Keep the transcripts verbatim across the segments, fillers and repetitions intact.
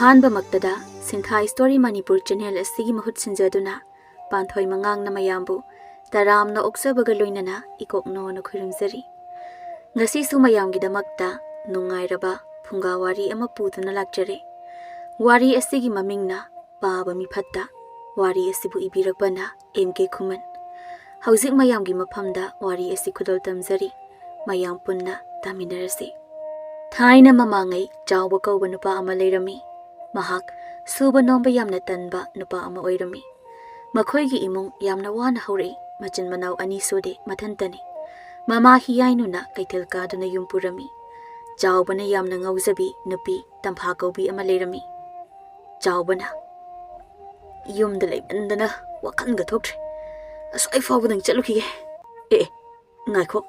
ꯑꯍꯥꯟꯕꯃꯛꯇꯗ ꯁꯤꯟꯊꯥ story Manipur channel ꯑꯁꯤꯒꯤ ꯃꯍꯨꯠ ꯁꯤꯟꯖꯗꯨꯅ ꯄꯥꯟꯊꯣꯏ ꯃꯉꯥꯡꯅ ꯃꯌꯥꯝꯕꯨ ꯇꯔꯥꯝꯅ ꯑꯣꯛꯆꯕꯒ ꯂꯣꯏꯅꯅ ꯏꯀꯣꯛꯅꯣꯅ ꯈꯨꯔꯨꯝꯖꯔꯤ꯫ ꯉꯁꯤꯁꯨ ꯃꯌꯥꯝꯒꯤꯗꯃꯛꯇ ꯅꯨꯡꯉꯥꯏꯔꯕ ꯐꯨꯡꯒꯥ ꯋꯥꯔꯤ ꯑꯃ ꯄꯨꯗꯨꯅ ꯂꯥꯛꯆꯔꯦ꯫ ꯋꯥꯔꯤ ꯑꯁꯤꯒꯤ ꯃꯃꯤꯡꯅ ꯄꯥꯕ ꯃꯤꯐꯠꯇ꯫ ꯋꯥꯔꯤ ꯑꯁꯤꯕꯨ ꯏꯕꯤꯔꯛꯄꯅ ꯑꯦꯝ ꯀꯦ ꯈꯨꯃꯟ꯫ ꯍꯧꯖꯤꯛ ꯃꯌꯥꯝꯒꯤ ꯃꯐꯝꯗ ꯋꯥꯔꯤ ꯑꯁꯤ ꯈꯨꯗꯣꯜ ꯇꯝꯖꯔꯤ꯫ ꯃꯌꯥꯝ ꯄꯨꯟꯅ ꯇꯥꯃꯤꯟꯅꯔꯁꯤ꯫ ꯊꯥꯏꯅ ꯃꯃꯥꯡꯉꯩ ꯆꯥꯎꯕ ꯀꯧꯕ ꯅꯨꯄꯥ ꯑꯃ ꯂꯩꯔꯝꯃꯤ꯫ ꯃꯍꯥꯛ ꯁꯨꯕ ꯅꯣꯝꯕ ꯌꯥꯝꯅ ꯇꯟꯕ ꯅꯨꯄꯥ ꯑꯃ ꯑꯣꯏꯔꯝꯃꯤ꯫ ꯃꯈꯣꯏꯒꯤ ꯏꯃꯨꯡ ꯌꯥꯝꯅ ꯋꯥꯅ ꯍꯧꯔꯛꯏ꯫ ꯃꯆꯤꯟ ꯃꯅꯥꯎ ꯑꯅꯤ ꯁꯨꯗꯦ, ꯃꯊꯟꯇꯅꯤ꯫ ꯃꯃꯥ ꯍꯤꯌꯥꯏꯅꯨꯅ ꯀꯩꯊꯦꯜ ꯀꯥꯗꯨꯅ ꯌꯨꯝ ꯄꯨꯔꯝꯃꯤ꯫ ꯆꯥꯎꯕꯅ ꯌꯥꯝꯅ ꯉꯥꯎꯖꯕꯤ ꯅꯨꯄꯤ ꯇꯝꯐꯥ ꯀꯧꯕꯤ ꯑꯃ ꯂꯩꯔꯝꯃꯤ꯫ ꯆꯥꯎꯕꯅ, "ꯌꯨꯝꯗ ꯂꯩꯃꯟꯗꯅ ꯋꯥꯈꯜꯒ ꯊꯣꯛꯇ꯭ꯔꯦ꯫ ꯑꯁ꯭ꯋꯥꯏ ꯐꯥꯎꯕꯗꯪ ꯆꯠꯂꯨꯈꯤꯒꯦ꯫ ꯑꯦ, ꯑꯦ, ꯉꯥꯏꯈꯣ꯫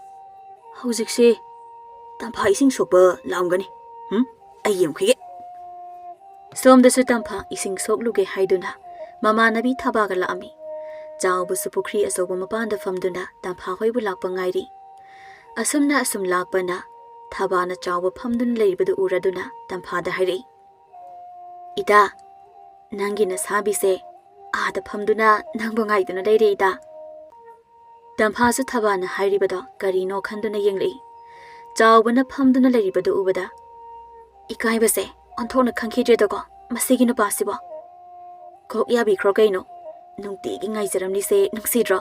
ꯍꯧꯖꯤꯛꯁꯦ ꯇꯝꯐꯥ ꯏꯁꯤꯡ ꯁꯣꯛꯄ ꯂꯥꯛꯑꯝꯒꯅꯤ꯫ ꯍꯨꯝ? ꯑꯩ ꯌꯦꯡꯈꯤꯒꯦ꯫" ꯁꯣꯝꯗꯁꯨ ꯇꯝꯐꯥ ꯏꯁꯤꯡ ꯁꯣꯛꯂꯨꯒꯦ ꯍꯥꯏꯗꯨꯅ ꯃꯃꯥꯟꯅꯕꯤ ꯊꯕꯥꯒ ꯂꯥꯛꯑꯝꯃꯤ꯫ ꯆꯥꯎꯕꯁꯨ ꯄꯨꯈ꯭ꯔꯤ ꯑꯆꯧꯕ ꯃꯄꯥꯟꯗ ꯐꯝꯗꯨꯅ ꯇꯝꯐꯥ ꯍꯣꯏꯕꯨ ꯂꯥꯛꯄ ꯉꯥꯏꯔꯤ꯫ ꯑꯁꯨꯝꯅ ꯑꯁꯨꯝ ꯂꯥꯛꯄꯅ ꯊꯕꯥꯅ ꯆꯥꯎꯕ ꯐꯝꯗꯨꯅ ꯂꯩꯔꯤꯕꯗꯨ ꯎꯔꯗꯨꯅ ꯇꯝꯐꯥꯗ ꯍꯥꯏꯔꯛꯏ, "ꯏꯇꯥ, ꯅꯪꯒꯤ ꯅꯁꯥꯕꯤꯁꯦ ꯑꯥꯗ ꯐꯝꯗꯨꯅ ꯅꯪꯕꯨ ꯉꯥꯏꯗꯨꯅ ꯂꯩꯔꯦ ꯏꯇꯥ꯫" ꯇꯝꯐꯥꯁꯨ ꯊꯕꯥꯅ ꯍꯥꯏꯔꯤꯕꯗꯣ ꯀꯔꯤꯅꯣ ꯈꯟꯗꯨꯅ ꯌꯦꯡꯂꯛꯏ꯫ ꯆꯥꯎꯕꯅ ꯐꯝꯗꯨꯅ ꯂꯩꯔꯤꯕꯗꯨ ꯎꯕꯗ, "ꯏꯀꯥꯏꯕꯁꯦ ꯑꯣꯟꯊꯣꯛꯅ ꯈꯪꯈꯤꯗ꯭ꯔꯦꯗꯀꯣ ꯃꯁꯤꯒꯤ ꯅꯨꯄꯥꯁꯤꯕꯣ꯫ ꯀꯣꯛ ꯌꯥꯕꯤꯈ꯭ꯔꯣ ꯀꯩꯅꯣ, ꯅꯨꯡꯇꯤꯒꯤ ꯉꯥꯏꯖꯔꯝꯂꯤꯁꯦ ꯅꯨꯡꯁꯤꯗ꯭ꯔꯣ?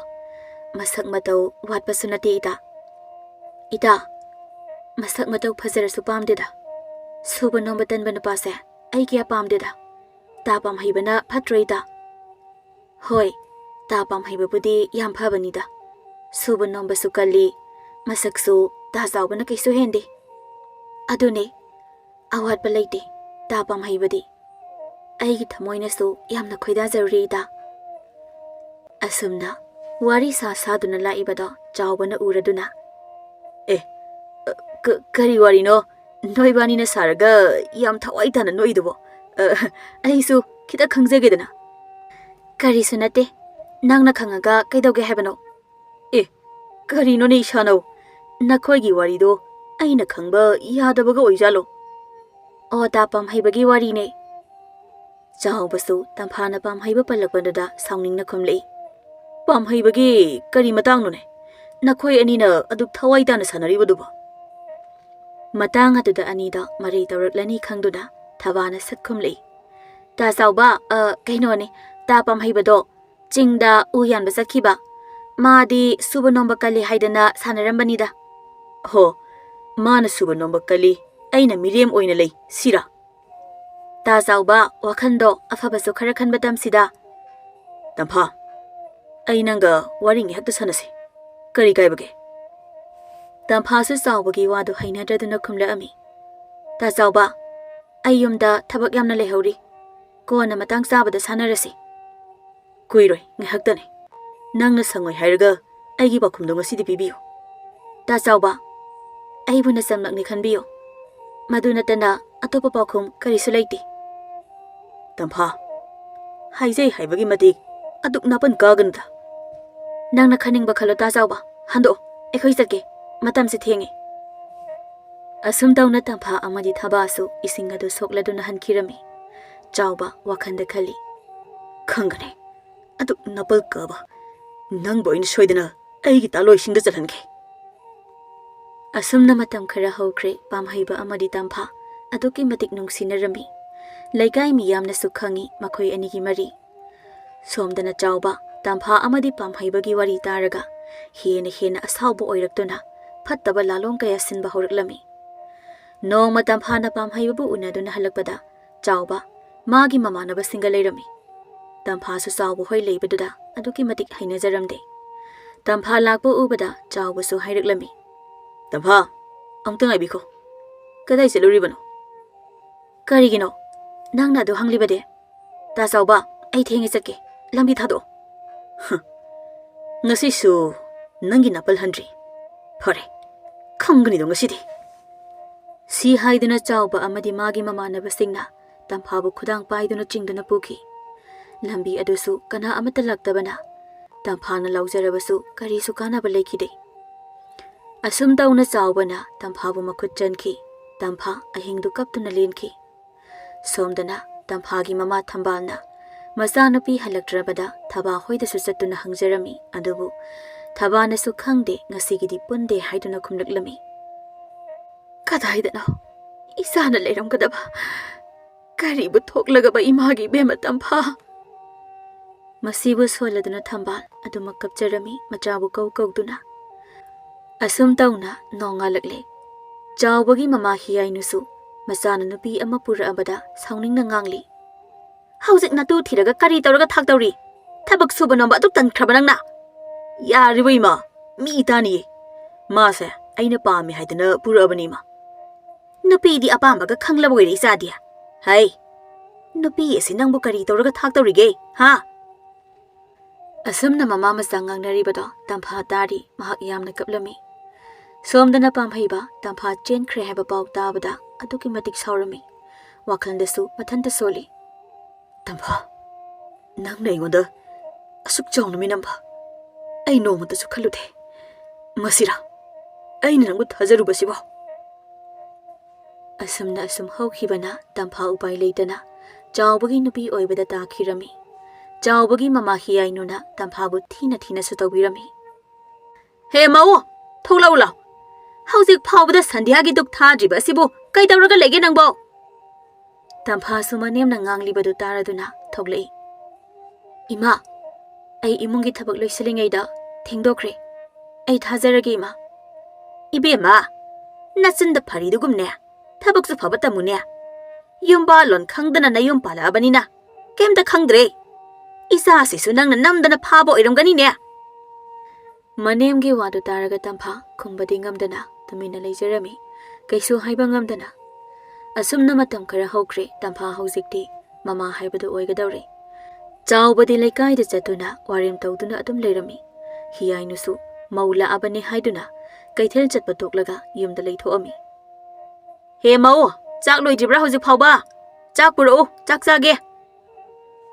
ꯃꯁꯛ ꯃꯇꯧ ꯋꯥꯠꯄꯁꯨ ꯅꯠꯇꯦ ꯏꯇꯥ꯫" "ꯏꯇꯥ, ꯃꯁꯛ ꯃꯇꯧ ꯐꯖꯔꯁꯨ ꯄꯥꯝꯗꯦꯗ꯫ ꯁꯨꯕ ꯅꯣꯝꯕ ꯇꯟꯕ ꯅꯨꯄꯥꯁꯦ ꯑꯩ ꯀꯌꯥ ꯄꯥꯝꯗꯦꯗ꯫ ꯇꯥ ꯄꯥꯝꯍꯩꯕꯅ ꯐꯠꯇ꯭ꯔꯣ ꯏꯇꯥ?" "ꯍꯣꯏ, ꯇꯥ ꯄꯥꯝꯍꯩꯕꯕꯨꯗꯤ ꯌꯥꯝ ꯐꯕꯅꯤꯗ꯫ ꯁꯨꯕ ꯅꯣꯝꯕꯁꯨ ꯀꯜꯂꯤ, ꯃꯁꯛꯁꯨ ꯇꯥ ꯆꯥꯎꯕꯅ ꯀꯩꯁꯨ ꯍꯦꯟꯗꯦ꯫ ꯑꯗꯨꯅꯦ, ꯑꯋꯥꯠꯄ ꯂꯩꯇꯦ ꯇꯥ ꯄꯥꯝꯍꯩꯕꯗꯤ꯫ ꯑꯩꯒꯤ ꯊꯃꯣꯏꯅꯁꯨ ꯌꯥꯝꯅ ꯈꯣꯏꯗꯥꯖꯔꯨꯔꯦ ꯏꯇꯥ꯫" ꯑꯁꯨꯝꯅ ꯋꯥꯔꯤ ꯁꯥ ꯁꯥꯗꯨꯅ ꯂꯥꯛꯏꯕꯗꯣ ꯆꯥꯎꯕꯅ ꯎꯔꯗꯨꯅ, "ꯑꯦ, ꯑ, ꯀ-, ꯀꯔꯤ ꯋꯥꯔꯤꯅꯣ ꯅꯣꯏꯕꯥꯅꯤꯅ ꯁꯥꯔꯒ ꯌꯥꯝ ꯊꯋꯥꯏ ꯇꯥꯅ ꯅꯣꯛꯏꯗꯨꯕꯣ? ꯑ, ꯑꯩꯁꯨ ꯈꯤꯇ ꯈꯪꯖꯒꯦꯗꯅ꯫" "ꯀꯔꯤꯁꯨ ꯅꯠꯇꯦ, ꯅꯪꯅ ꯈꯪꯉꯒ ꯀꯩꯗꯧꯒꯦ ꯍꯥꯏꯕꯅꯣ?" "ꯑꯦ, ꯀꯔꯤꯅꯣꯅꯦ ꯏꯁꯥꯅꯧ? ꯅꯈꯣꯏꯒꯤ ꯋꯥꯔꯤꯗꯣ ꯑꯩꯅ ꯈꯪꯕ ꯌꯥꯗꯕꯒ ꯑꯣꯏꯖꯥꯠꯂꯣ?" "ꯑꯣ, ꯇꯥ ꯄꯥꯝꯍꯩꯕꯒꯤ ꯋꯥꯔꯤꯅꯦ꯫ ꯆꯥꯎꯕꯁꯨ ꯇꯝꯐꯥꯅ ꯄꯥꯝꯍꯩꯕ ꯄꯜꯂꯛꯄꯗꯨꯗ ꯁꯥꯎꯅꯤꯡꯅ ꯈꯨꯝꯂꯛꯏ, "ꯄꯥꯝꯍꯩꯕꯒꯤ ꯀꯔꯤ ꯃꯇꯥꯡꯅꯣꯅꯦ? ꯅꯈꯣꯏ ꯑꯅꯤꯅ ꯑꯗꯨꯛ ꯊꯋꯥꯏ ꯇꯥꯅ ꯁꯥꯟꯅꯔꯤꯕꯗꯨꯕꯨ?" ꯃꯇꯥꯡ ꯑꯗꯨꯗ ꯑꯅꯤꯗꯣ ꯃꯔꯩ ꯇꯧꯔꯛꯂꯅꯤ ꯈꯪꯗꯨꯅ ꯊꯕꯥꯅ ꯁꯠ ꯈꯨꯝꯂꯛꯏ, "ꯇꯥ ꯆꯥꯎꯕ, ꯑ, ꯀꯩꯅꯣꯅꯦ, ꯇꯥ ꯄꯥꯝꯍꯩꯕꯗꯣ ꯆꯤꯡꯗ ꯎ ꯌꯥꯟꯕ ꯆꯠꯈꯤꯕ꯫ ꯃꯥꯗꯤ ꯁꯨꯕ ꯅꯣꯝꯕ ꯀꯜꯂꯤ ꯍꯥꯏꯗꯅ ꯁꯥꯟꯅꯔꯝꯕꯅꯤꯗ꯫" "ꯍꯣ, ꯃꯥꯅ ꯁꯨꯕ ꯅꯣꯝꯕ ꯀꯜꯂꯤ, ꯑꯩꯅ ꯃꯤꯔꯦꯝ ꯑꯣꯏꯅ ꯂꯩ, ꯁꯤꯔꯥ?" ꯇꯥ ꯆꯥꯎꯕ, ꯋꯥꯈꯜꯗꯣ ꯑꯐꯕꯁꯨ ꯈꯔ ꯈꯟꯕ ꯇꯝꯁꯤꯗ꯫ "ꯇꯝꯐꯥ, ꯑꯩ ꯅꯪꯒ ꯋꯥꯔꯤ ꯉꯥꯏꯍꯥꯛꯇ ꯁꯥꯟꯅꯁꯤ꯫ ꯀꯔꯤ ꯀꯥꯏꯕꯒꯦ?" ꯇꯝꯐꯥꯁꯨ ꯆꯥꯎꯕꯒꯤ ꯋꯥꯗꯨ ꯍꯩꯅꯗ꯭ꯔꯗꯨꯅ ꯈꯨꯝꯂꯛꯑꯝꯃꯤ, "ꯇꯥ ꯆꯥꯎꯕ, ꯑꯩ ꯌꯨꯝꯗ ꯊꯕꯛ ꯌꯥꯝꯅ ꯂꯩꯍꯧꯔꯤ꯫ ꯀꯣꯟꯅ ꯃꯇꯥꯡ ꯆꯥꯕꯗ ꯁꯥꯟꯅꯔꯁꯤ꯫" "ꯀꯨꯏꯔꯣꯏ, ꯉꯥꯏꯍꯥꯛꯇꯅꯤ꯫ ꯅꯪꯅ ꯁꯪꯉꯣꯏ ꯍꯥꯏꯔꯒ ꯑꯩꯒꯤ ꯄꯥꯎꯈꯨꯝꯗꯣ ꯉꯁꯤꯗꯤ ꯄꯤꯕꯤꯌꯨ꯫" "ꯇꯥ ꯆꯥꯎꯕ, ꯑꯩꯕꯨ ꯅꯆꯝꯂꯛꯅꯤ ꯈꯟꯕꯤꯌꯨ꯫ ꯃꯗꯨ ꯅꯠꯇꯅ ꯑꯇꯣꯞꯄ ꯄꯥꯎꯈꯨꯝ ꯀꯔꯤꯁꯨ ꯂꯩꯇꯦ꯫" "ꯇꯝꯐꯥ, ꯍꯥꯏꯖꯩ ꯍꯥꯏꯕꯒꯤ ꯃꯇꯤꯛ ꯑꯗꯨꯛ ꯅꯥꯄꯟ ꯀꯥꯒꯅꯨꯗ꯫" "ꯅꯪꯅ ꯈꯟꯅꯤꯡꯕ ꯈꯜꯂꯣ ꯇꯥ ꯆꯥꯎꯕ, ꯍꯟꯗꯣꯛꯑꯣ, ꯑꯩꯈꯣꯏ ꯆꯠꯀꯦ, ꯃꯇꯝꯁꯦ ꯊꯦꯡꯉꯦ꯫" ꯑꯁꯨꯝ ꯇꯧꯅ ꯇꯝꯐꯥ ꯑꯃꯗꯤ ꯊꯕꯥꯁꯨ ꯏꯁꯤꯡ ꯑꯗꯨ ꯁꯣꯛꯂꯗꯨꯅ ꯍꯟꯈꯤꯔꯝꯃꯤ꯫ ꯆꯥꯎꯕ ꯋꯥꯈꯜꯗ ꯈꯜꯂꯤ, "ꯈꯪꯒꯅꯤ, ꯑꯗꯨꯛ ꯅꯥꯄꯜ ꯀꯥꯕ ꯅꯪꯕꯨ ꯑꯩꯅ ꯁꯣꯏꯗꯅ ꯑꯩꯒꯤ ꯇꯥꯂꯣꯏꯁꯤꯡꯗ ꯆꯜꯍꯟꯒꯦ꯫" ꯑꯁꯨꯝꯅ ꯃꯇꯝ ꯈꯔ ꯍꯧꯈ꯭ꯔꯦ꯫ ꯄꯥꯝꯍꯩꯕ ꯑꯃꯗꯤ ꯇꯝꯐꯥ ꯑꯗꯨꯛꯀꯤ ꯃꯇꯤꯛ ꯅꯨꯡꯁꯤꯅꯔꯝꯃꯤ꯫ ꯂꯩꯀꯥꯏ ꯃꯤꯌꯥꯝꯅꯁꯨ ꯈꯪꯏ ꯃꯈꯣꯏ ꯑꯅꯤꯒꯤ ꯃꯔꯤ꯫ ꯁꯣꯝꯗꯅ ꯆꯥꯎꯕ, ꯇꯝꯐꯥ ꯑꯃꯗꯤ ꯄꯥꯝꯍꯩꯕꯒꯤ ꯋꯥꯔꯤ ꯇꯥꯔꯒ ꯍꯦꯟꯅ ꯍꯦꯟꯅ ꯑꯁꯥꯎꯕ ꯑꯣꯏꯔꯛꯇꯨꯅ ꯐꯠꯇꯕ ꯂꯥꯂꯣꯡ ꯀꯌꯥ ꯁꯤꯟꯕ ꯍꯧꯔꯛꯂꯝꯃꯤ꯫ ꯅꯣꯡꯃ ꯇꯝꯐꯥꯅ ꯄꯥꯝꯍꯩꯕꯕꯨ ꯎꯅꯗꯨꯅ ꯍꯜꯂꯛꯄꯗ ꯆꯥꯎꯕ ꯃꯥꯒꯤ ꯃꯃꯥꯟꯅꯕꯁꯤꯡꯒ ꯂꯩꯔꯝꯃꯤ꯫ ꯇꯝꯐꯥꯁꯨ ꯆꯥꯎꯕ ꯍꯣꯏ ꯂꯩꯕꯗꯨꯗ ꯑꯗꯨꯛꯀꯤ ꯃꯇꯤꯛ ꯍꯩꯅꯖꯔꯝꯗꯦ꯫ ꯇꯝꯐꯥ ꯂꯥꯛꯄ ꯎꯕꯗ ꯆꯥꯎꯕꯁꯨ ꯍꯥꯏꯔꯛꯂꯝꯃꯤ, "ꯇꯝꯐꯥ, ꯑꯃꯨꯛꯇ ꯉꯥꯏꯕꯤꯈꯣ꯫ ꯀꯗꯥꯏ ꯆꯠꯂꯨꯔꯤꯕꯅꯣ?" "ꯀꯔꯤꯒꯤꯅꯣ? ꯅꯪꯅ ꯑꯗꯨ ꯍꯪꯂꯤꯕꯗꯤ?" "ꯇꯥ ꯆꯥꯎꯕ, ꯑꯩ ꯊꯦꯡꯉꯦ, ꯆꯠꯀꯦ꯫ ꯂꯝꯕꯤ ꯊꯥꯗꯣꯛꯑꯣ꯫" "ꯍ, ꯉꯁꯤꯁꯨ ꯅꯪꯒꯤ ꯅꯥꯄꯜ ꯍꯟꯗ꯭ꯔꯤ꯫ ꯐꯔꯦ, ꯈꯪꯒꯅꯤꯗꯣ ꯉꯁꯤꯗꯤ꯫" ꯁꯤ ꯍꯥꯏꯗꯨꯅ ꯆꯥꯎꯕ ꯑꯃꯗꯤ ꯃꯥꯒꯤ ꯃꯃꯥꯟꯅꯕꯁꯤꯡꯅ ꯇꯝꯐꯥꯕꯨ ꯈꯨꯗꯥꯡ ꯄꯥꯏꯗꯨꯅ ꯆꯤꯡꯗꯨꯅ ꯄꯨꯈꯤ꯫ ꯂꯝꯕꯤ ꯑꯗꯨꯁꯨ ꯀꯅꯥ ꯑꯃꯠꯇ ꯂꯥꯛꯇꯕꯅ ꯇꯝꯐꯥꯅ ꯂꯥꯎꯖꯔꯕꯁꯨ ꯀꯔꯤꯁꯨ ꯀꯥꯟꯅꯕ ꯂꯩꯈꯤꯗꯦ꯫ ꯑꯁꯨꯝ ꯇꯧꯅ ꯆꯥꯎꯕꯅ ꯇꯝꯐꯥꯕꯨ ꯃꯈꯨꯠ ꯆꯟꯈꯤ꯫ ꯇꯝꯐꯥ ꯑꯍꯤꯡꯗꯨ ꯀꯞꯇꯨꯅ ꯂꯦꯟꯈꯤ꯫ ꯁꯣꯝꯗꯅ ꯇꯝꯐꯥꯒꯤ ꯃꯃꯥ ꯊꯝꯕꯥꯜꯅ ꯃꯆꯥꯅꯨꯄꯤ ꯍꯜꯂꯛꯇ꯭ꯔꯕꯗ ꯊꯕꯥ ꯍꯣꯏꯗꯁꯨ ꯆꯠꯇꯨꯅ ꯍꯪꯖꯔꯝꯃꯤ꯫ ꯑꯗꯨꯕꯨ ꯊꯕꯥꯅꯁꯨ "ꯈꯪꯗꯦ, ꯉꯁꯤꯒꯤꯗꯤ ꯄꯨꯟꯗꯦ" ꯍꯥꯏꯗꯨꯅ ꯈꯨꯝꯂꯛꯂꯝꯃꯤ꯫ "ꯀꯗꯥꯏꯗꯅꯣ ꯏꯆꯥꯅ ꯂꯩꯔꯝꯒꯗꯕ? ꯀꯔꯤꯕꯨ ꯊꯣꯛꯂꯒꯕ ꯏꯃꯥꯒꯤ ꯏꯕꯦꯝꯃ ꯇꯝꯐꯥ?" ꯃꯁꯤꯕꯨ ꯁꯣꯜꯂꯗꯨꯅ ꯊꯝꯕꯥꯜ ꯑꯗꯨꯃꯛ ꯀꯞꯆꯔꯝꯃꯤ, ꯃꯆꯥꯕꯨ ꯀꯧ ꯀꯧꯗꯨꯅ꯫ ꯑꯁꯨꯝ ꯇꯧꯅ ꯅꯣꯡꯉꯥꯜꯂꯛꯂꯦ꯫ ꯆꯥꯎꯕꯒꯤ ꯃꯃꯥ ꯍꯤꯌꯥꯏꯅꯨꯁꯨ ꯃꯆꯥꯅ ꯅꯨꯄꯤ ꯑꯃ ꯄꯨꯔꯛꯑꯕꯗ ꯁꯥꯎꯅꯤꯡꯅ ꯉꯥꯡꯂꯤ꯫ "ꯍꯧꯖꯤꯛ ꯅꯇꯨ ꯊꯤꯔꯒ ꯀꯔꯤ ꯇꯧꯔꯒ ꯊꯥꯛꯇꯧꯔꯤ? ꯊꯕꯛ ꯁꯨꯕ ꯅꯣꯝꯕ ꯑꯗꯨꯛ ꯇꯟꯈ꯭ꯔꯕ ꯅꯪꯅ?" "ꯌꯥꯔꯤꯕ ꯏꯃꯥ, ꯃꯤ ꯇꯥꯅꯤꯌꯦ꯫ ꯃꯥꯁꯦ ꯑꯩꯅ ꯄꯥꯝꯃꯤ ꯍꯥꯏꯗꯅ ꯄꯨꯔꯛꯑꯕꯅꯤ ꯏꯃꯥ꯫" "ꯅꯨꯄꯤꯗꯤ ꯑꯄꯥꯝꯕꯒ ꯈꯪꯂꯕ ꯑꯣꯏꯔꯦ ꯏꯆꯥꯗꯤ꯫ ꯍꯩ, ꯅꯨꯄꯤ ꯑꯁꯤ ꯅꯪꯕꯨ ꯀꯔꯤ ꯇꯧꯔꯒ ꯊꯥꯛꯇꯧꯔꯤꯒꯦ, ꯍꯥ?" ꯑꯁꯨꯝꯅ ꯃꯃꯥ ꯃꯆꯥ ꯉꯥꯡꯅꯔꯤꯕꯗꯣ ꯇꯝꯐꯥ ꯇꯥꯔꯤ꯫ ꯃꯍꯥꯛ ꯌꯥꯝꯅ ꯀꯞꯂꯝꯃꯤ꯫ ꯁꯣꯝꯗꯅ ꯄꯥꯝꯍꯩꯕ ꯇꯝꯐꯥ ꯆꯦꯟꯈ꯭ꯔꯦ ꯍꯥꯏꯕ ꯄꯥꯎ ꯇꯥꯕꯗ ꯑꯗꯨꯛꯀꯤ ꯃꯇꯤꯛ ꯁꯥꯎꯔꯝꯃꯤ꯫ ꯋꯥꯈꯜꯗꯁꯨ ꯃꯊꯟꯇ ꯁꯣꯜꯂꯤ꯫ "ꯇꯝꯐꯥ, ꯅꯪꯅ ꯑꯩꯉꯣꯟꯗ ꯑꯁꯨꯛ ꯆꯥꯎꯅ ꯃꯤꯅꯝꯕ ꯑꯩ ꯅꯣꯡꯃꯇꯁꯨ ꯈꯜꯂꯨꯗꯦ꯫ ꯃꯁꯤꯔꯥ ꯑꯩꯅ ꯅꯪꯕꯨ ꯊꯥꯖꯔꯨꯕꯁꯤꯕꯣ?" ꯑꯁꯨꯝꯅ ꯑꯁꯨꯝ ꯍꯧꯈꯤꯕꯅ ꯇꯝꯐꯥ ꯎꯄꯥꯏ ꯂꯩꯇꯅ ꯆꯥꯎꯕꯒꯤ ꯅꯨꯄꯤ ꯑꯣꯏꯕꯗ ꯇꯥꯈꯤꯔꯝꯃꯤ꯫ ꯆꯥꯎꯕꯒꯤ ꯃꯃꯥ ꯍꯤꯌꯥꯏꯅꯨꯅ ꯇꯝꯐꯥꯕꯨ ꯊꯤꯅ ꯊꯤꯅꯁꯨ ꯇꯧꯕꯤꯔꯝꯃꯤ꯫ "ꯍꯦ ꯃꯧ, ꯊꯣꯛꯂꯛꯎ ꯂꯥꯎ꯫ ꯍꯧꯖꯤꯛ ꯐꯥꯎꯕꯗ ꯁꯟꯙ꯭ꯌꯥꯒꯤ ꯙꯨꯛ ꯊꯥꯗ꯭ꯔꯤꯕ ꯑꯁꯤꯕꯨ ꯀꯩꯗꯧꯔꯒ ꯂꯩꯒꯦ ꯅꯪꯕꯣ?" ꯇꯝꯐꯥꯁꯨ ꯃꯅꯦꯝꯅ ꯉꯥꯡꯂꯤꯕꯗꯨ ꯇꯥꯔꯗꯨꯅ ꯊꯣꯛꯂꯛꯏ꯫ "ꯏꯃꯥ, ꯑꯩ ꯏꯃꯨꯡꯒꯤ ꯊꯕꯛ ꯂꯣꯏꯁꯤꯜꯂꯤꯉꯩꯗ ꯊꯦꯡꯗꯣꯛꯈ꯭ꯔꯦ꯫ ꯑꯩ ꯊꯥꯖꯔꯒꯦ ꯏꯃꯥ꯫" "ꯏꯕꯦꯝꯃ, ꯅꯆꯤꯟꯗ ꯐꯔꯤꯗꯨꯒꯨꯝꯅꯦ꯫ ꯊꯕꯛꯁꯨ ꯐꯕ ꯇꯝꯃꯨꯅꯦ꯫ ꯌꯨꯝꯕꯥꯜꯂꯣꯟ ꯈꯪꯗꯅ ꯅꯌꯨꯝ ꯄꯥꯜꯂꯛꯑꯕꯅꯤꯅ ꯀꯩꯝꯇ ꯈꯪꯗ꯭ꯔꯦ꯫ ꯏꯆꯥꯁꯤꯁꯨ ꯅꯪꯅ ꯅꯝꯗꯅ ꯐꯥꯕ ꯑꯣꯏꯔꯝꯒꯅꯤꯅꯦ꯫" ꯃꯅꯦꯝꯒꯤ ꯋꯥꯗꯨ ꯇꯥꯔꯒ ꯇꯝꯐꯥ ꯈꯨꯝꯕꯗꯤ ꯉꯝꯗꯅ ꯇꯨꯃꯤꯟꯅ ꯂꯩꯖꯔꯝꯃꯤ, ꯀꯩꯁꯨ ꯍꯥꯏꯕ ꯉꯝꯗꯅ꯫ ꯑꯁꯨꯝꯅ ꯃꯇꯝ ꯈꯔ ꯍꯧꯈ꯭ꯔꯦ꯫ ꯇꯝꯐꯥ ꯍꯧꯖꯤꯛꯇꯤ ꯃꯃꯥ ꯍꯥꯏꯕꯗꯨ ꯑꯣꯏꯒꯗꯧꯔꯦ꯫ ꯆꯥꯎꯕꯗꯤ ꯂꯩꯀꯥꯏꯗ ꯆꯠꯇꯨꯅ ꯋꯥꯔꯦꯝ ꯇꯧꯗꯨꯅ ꯑꯗꯨꯝ ꯂꯩꯔꯝꯃꯤ꯫ ꯍꯤꯌꯥꯏꯅꯨꯁꯨ ꯃꯧ ꯂꯥꯛꯑꯕꯅꯤ ꯍꯥꯏꯗꯨꯅ ꯀꯩꯊꯦꯜ ꯆꯠꯄ ꯇꯣꯛꯂꯒ ꯌꯨꯝꯗ ꯂꯩꯊꯣꯛꯑꯝꯃꯤ꯫ "ꯍꯦ ꯃꯧ, ꯆꯥꯛ ꯂꯣꯏꯗ꯭ꯔꯤꯕ꯭ꯔꯥ ꯍꯧꯖꯤꯛ ꯐꯥꯎꯕ? ꯆꯥꯛ ꯄꯨꯔꯛꯎ, ꯆꯥꯛ ꯆꯥꯒꯦ꯫"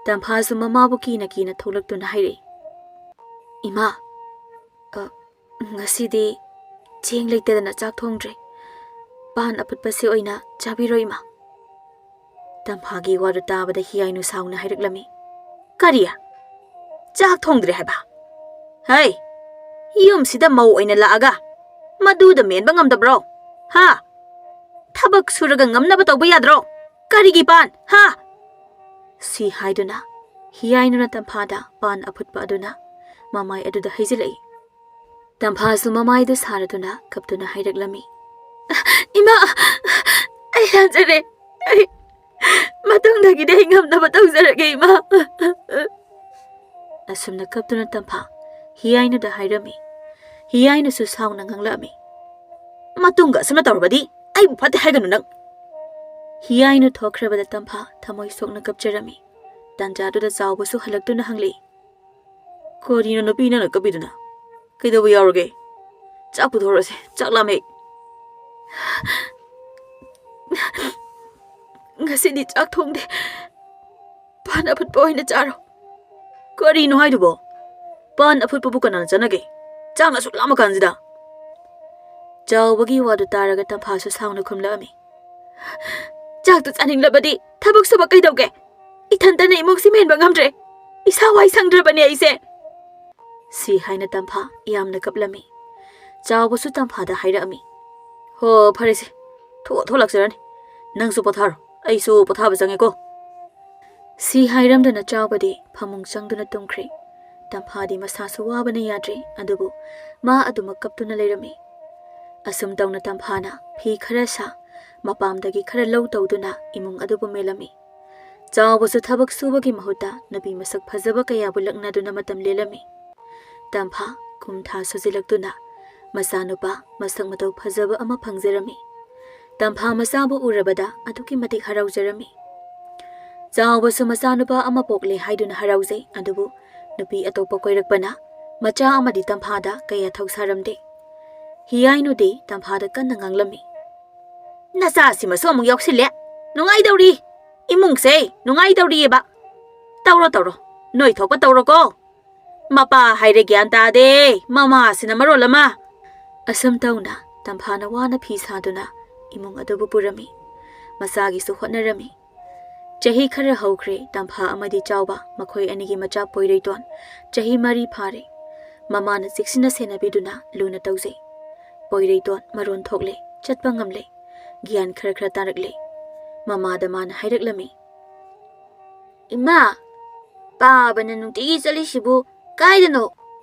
ꯇꯝꯐꯥꯁꯨ ꯃꯃꯥꯕꯨ ꯀꯤꯅ ꯀꯤꯅ ꯊꯣꯛꯂꯛꯇꯨꯅ ꯍꯥꯏꯔꯛꯏ꯫ "ꯏꯃꯥ, ꯑ, ꯉꯁꯤꯗꯤ ꯆꯦꯡ ꯂꯩꯇꯗꯅ ꯆꯥꯛ ꯊꯣꯡꯗ꯭ꯔꯦ꯫ ꯄꯥꯟ ꯑꯐꯨꯠꯄꯁꯦ ꯑꯣꯏꯅ ꯆꯥꯕꯤꯔꯣ ꯏꯃꯥ꯫" ꯇꯝꯐꯥꯒꯤ ꯋꯥꯗꯨ ꯇꯥꯕꯗ ꯍꯤꯌꯥꯏꯅꯨ ꯁꯥꯎꯅ ꯍꯥꯏꯔꯛꯂꯝꯃꯤ, "ꯀꯔꯤ? ꯆꯥꯛ ꯊꯣꯡꯗ꯭ꯔꯦ ꯍꯥꯏꯕ? ꯍꯩ, ꯌꯨꯝꯁꯤꯗ ꯃꯧ ꯑꯣꯏꯅ ꯂꯥꯛꯑꯒ ꯃꯗꯨꯗ ꯃꯦꯟꯕ ꯉꯝꯗꯕ꯭ꯔꯣ? ꯍꯥ? ꯊꯕꯛ ꯁꯨꯔꯒ ꯉꯝꯅꯕ ꯇꯧꯕ ꯌꯥꯗ꯭ꯔꯣ? ꯀꯔꯤꯒꯤ ꯄꯥꯟ? ꯍꯥ?" ꯁꯤ ꯍꯥꯏꯗꯨꯅ ꯍꯤꯌꯥꯏꯅꯨꯅ ꯇꯝꯐꯥꯗ ꯄꯥꯟ ꯑꯐꯨꯠꯄ ꯑꯗꯨꯅ ꯃꯃꯥꯏ ꯑꯗꯨꯗ ꯍꯩꯖꯤꯜꯂꯛꯏ꯫ ꯇꯝꯐꯥꯁꯨ ꯃꯃꯥꯏꯗꯨ ꯁꯥꯔꯗꯨꯅ ꯀꯞꯇꯨꯅ ꯍꯥꯏꯔꯛꯂꯝꯃꯤ, "ꯏꯃꯥ, ꯑꯩ ꯂꯥꯟꯖꯔꯦ꯫ ꯑꯩ ꯃꯇꯨꯡꯗꯒꯤꯗꯤ ꯑꯩ ꯉꯝꯅꯕ ꯇꯧꯖꯔꯒꯦ, ꯏꯃꯥ꯫" ꯑꯁꯨꯝꯅ ꯀꯞꯇꯨꯅ ꯇꯝꯐꯥ ꯍꯤꯌꯥꯏꯅꯨꯗ ꯍꯥꯏꯔꯝꯃꯤ꯫ ꯍꯤꯌꯥꯏꯅꯨꯁꯨ ꯁꯥꯎꯅ ꯉꯥꯡꯂꯛꯑꯝꯃꯤ, "ꯃꯇꯨꯡꯒ ꯑꯁꯨꯝꯅ ꯇꯧꯔꯕꯗꯤ ꯑꯩꯕꯨ ꯐꯠꯇꯦ ꯍꯥꯏꯒꯅꯨ ꯅꯪ꯫" ꯍꯤꯌꯥꯏꯅꯨ ꯊꯣꯛꯈ꯭ꯔꯕꯗ ꯇꯝꯐꯥ ꯊꯃꯣꯏ ꯁꯣꯛꯅ ꯀꯞꯆꯔꯝꯃꯤ꯫ ꯇꯥꯟꯖꯥꯗꯨꯗ ꯆꯥꯎꯕꯁꯨ ꯍꯜꯂꯛꯇꯨꯅ ꯍꯪꯂꯛꯏ, "ꯀꯔꯤꯅꯣ ꯅꯨꯄꯤ ꯅꯪꯅ ꯀꯞꯄꯤꯗꯨꯅ? ꯀꯩꯗꯧꯕ ꯌꯥꯎꯔꯒꯦ? ꯆꯥꯛ ꯄꯨꯊꯣꯔꯛꯑꯁꯦ, ꯆꯥꯛ ꯂꯥꯝꯃꯦ꯫" "ꯉꯁꯤꯗꯤ ꯆꯥꯛ ꯊꯣꯡꯗꯦ, ꯄꯥꯟ ꯑꯐꯨꯠꯄ ꯑꯣꯏꯅ ꯆꯥꯔꯣ꯫" "ꯀꯔꯤꯅꯣ ꯍꯥꯏꯗꯨꯕꯣ? ꯄꯥꯟ ꯑꯐꯨꯠꯄꯕꯨ ꯀꯅꯥꯅ ꯆꯥꯅꯒꯦ? ꯆꯥꯛꯅ ꯑꯁꯨꯛ ꯂꯥꯝꯃ ꯀꯥꯟꯁꯤꯗ?" ꯆꯥꯎꯕꯒꯤ ꯋꯥꯗꯨ ꯇꯥꯔꯒ ꯇꯝꯐꯥꯁꯨ ꯁꯥꯎꯅ ꯈꯨꯝꯂꯛꯑꯝꯃꯤ, "ꯆꯥꯛꯇꯨ ꯆꯥꯅꯤꯡꯂꯕꯗꯤ ꯊꯕꯛ ꯁꯨꯕ ꯀꯩꯗꯧꯒꯦ? ꯏꯊꯟꯇꯅ ꯏꯃꯨꯡꯁꯤ ꯃꯦꯟꯕ ꯉꯝꯗ꯭ꯔꯦ꯫ ꯏꯁꯥ ꯋꯥꯏ ꯁꯪꯗ꯭ꯔꯕꯅꯦ ꯑꯩꯁꯦ꯫" ꯁꯤ ꯍꯥꯏꯅ ꯇꯝꯐꯥ ꯌꯥꯝꯅ ꯀꯞꯂꯝꯃꯤ꯫ ꯆꯥꯎꯕꯁꯨ ꯇꯝꯐꯥꯗ ꯍꯥꯏꯔꯛꯑꯝꯃꯤ, "ꯍꯣ, ꯐꯔꯦꯁꯦ, ꯊꯣꯛꯑ ꯊꯣꯛꯂꯛꯆꯔꯅꯤ꯫ ꯅꯪꯁꯨ ꯄꯣꯊꯥꯔꯣ, ꯑꯩꯁꯨ ꯄꯣꯊꯥꯕ ꯆꯪꯉꯦꯀꯣ꯫" ꯁꯤ ꯍꯥꯏꯔꯝꯗꯅ ꯆꯥꯎꯕꯗꯤ ꯐꯃꯨꯡ ꯆꯪꯗꯨꯅ ꯇꯨꯝꯈ꯭ꯔꯦ꯫ ꯇꯝꯐꯥꯗꯤ ꯃꯁꯥꯁꯨ ꯋꯥꯕꯅ ꯌꯥꯗ꯭ꯔꯦ, ꯑꯗꯨꯕꯨ ꯃꯥ ꯑꯗꯨꯃꯛ ꯀꯞꯇꯨꯅ ꯂꯩꯔꯝꯃꯤ꯫ ꯑꯁꯨꯝ ꯇꯧꯅ ꯇꯝꯐꯥꯅ ꯐꯤ ꯈꯔ ꯁꯥ, ꯃꯄꯥꯝꯗꯒꯤ ꯈꯔ ꯂꯧ ꯇꯧꯗꯨꯅ ꯏꯃꯨꯡ ꯑꯗꯨꯕꯨ ꯃꯦꯜꯂꯝꯃꯤ꯫ ꯆꯥꯎꯕꯁꯨ ꯊꯕꯛ ꯁꯨꯕꯒꯤ ꯃꯍꯨꯠꯇ ꯅꯨꯄꯤ ꯃꯁꯛ ꯐꯖꯕ ꯀꯌꯥꯕꯨ ꯂꯛꯅꯗꯨꯅ ꯃꯇꯝ ꯂꯦꯜꯂꯝꯃꯤ꯫ ꯇꯝꯐꯥ ꯀꯨꯝꯊꯥ ꯁꯨꯖꯤꯜꯂꯛꯇꯨꯅ ꯃꯆꯥꯅꯨꯄꯥ ꯃꯁꯛ ꯃꯇꯧ ꯐꯖꯕ ꯑꯃ ꯐꯪꯖꯔꯝꯃꯤ꯫ ꯇꯝꯐꯥ ꯃꯆꯥꯕꯨ ꯎꯔꯕꯗ ꯑꯗꯨꯛꯀꯤ ꯃꯇꯤꯛ ꯍꯔꯥꯎꯖꯔꯝꯃꯤ꯫ ꯆꯥꯎꯕꯁꯨ ꯃꯆꯥꯅꯨꯄꯥ ꯑꯃ ꯄꯣꯛꯂꯦ ꯍꯥꯏꯗꯨꯅ ꯍꯔꯥꯎꯖꯩ, ꯑꯗꯨꯕꯨ ꯅꯨꯄꯤ ꯑꯇꯣꯞꯄ ꯀꯣꯏꯔꯛꯄꯅ ꯃꯆꯥ ꯑꯃꯗꯤ ꯇꯝꯐꯥꯗ ꯀꯌꯥ ꯊꯧꯁꯥꯔꯝꯗꯦ꯫ ꯍꯤꯌꯥꯏꯅꯨꯗꯤ ꯇꯝꯐꯥꯗ ꯀꯟꯅ ꯉꯥꯡꯂꯝꯃꯤ, "ꯅꯆꯥꯁꯤꯃꯁꯨ ꯑꯃꯨꯛ ꯌꯥꯎꯁꯤꯜꯂꯦ꯫ ꯅꯨꯡꯉꯥꯏꯗꯧꯔꯤ꯫ ꯏꯃꯨꯡꯁꯦ ꯅꯨꯡꯉꯥꯏꯗꯧꯔꯤꯑꯕ꯫ ꯇꯧꯔꯣ, ꯇꯧꯔꯣ꯫ ꯅꯣꯏ ꯊꯣꯛꯄ ꯇꯧꯔꯣꯀꯣ꯫ ꯃꯄꯥ ꯍꯥꯏꯔꯦ ꯒ꯭ꯌꯥꯟ ꯇꯥꯗꯦ꯫ ꯃꯃꯥꯁꯤꯅ ꯃꯔꯣꯜ ꯑꯃ꯫" ꯑꯁꯨꯝ ꯇꯧꯅ ꯇꯝꯐꯥꯅ ꯋꯥꯅ ꯐꯤ ꯁꯥꯗꯨꯅ ꯏꯃꯨꯡ ꯑꯗꯨꯕꯨ ꯄꯨꯔꯝꯃꯤ꯫ ꯃꯆꯥꯒꯤꯁꯨ ꯍꯣꯠꯅꯔꯝꯃꯤ꯫ ꯆꯍꯤ ꯈꯔ ꯍꯧꯈ꯭ꯔꯦ꯫ ꯇꯝꯐꯥ ꯑꯃꯗꯤ ꯆꯥꯎꯕ, ꯃꯈꯣꯏ ꯑꯅꯤꯒꯤ ꯃꯆꯥ ꯄꯣꯏꯔꯩꯇꯣꯟ ꯆꯍꯤ ꯃꯔꯤ ꯐꯥꯔꯦ꯫ ꯃꯃꯥꯅ ꯆꯦꯛꯁꯤꯟꯅ ꯁꯦꯟꯅꯕꯤꯗꯨꯅ ꯂꯨꯅ ꯇꯧꯖꯩ꯫ ꯄꯣꯏꯔꯩꯇꯣꯟ ꯃꯔꯣꯟ ꯊꯣꯛꯂꯦ, ꯆꯠꯄ ꯉꯝꯂꯦ, ꯒ꯭ꯌꯥꯟ ꯈꯔ ꯈꯔ ꯇꯥꯔꯛꯂꯦ꯫ ꯃꯃꯥꯗ ꯃꯥꯅ ꯍꯥꯏꯔꯛꯂꯝꯃꯤ, "ꯏꯃꯥ, ꯄꯥꯕꯅ ꯅꯨꯡꯇꯤꯒꯤ ꯆꯠꯂꯤꯁꯤꯕꯨ ꯀꯥꯏꯗꯅꯣ?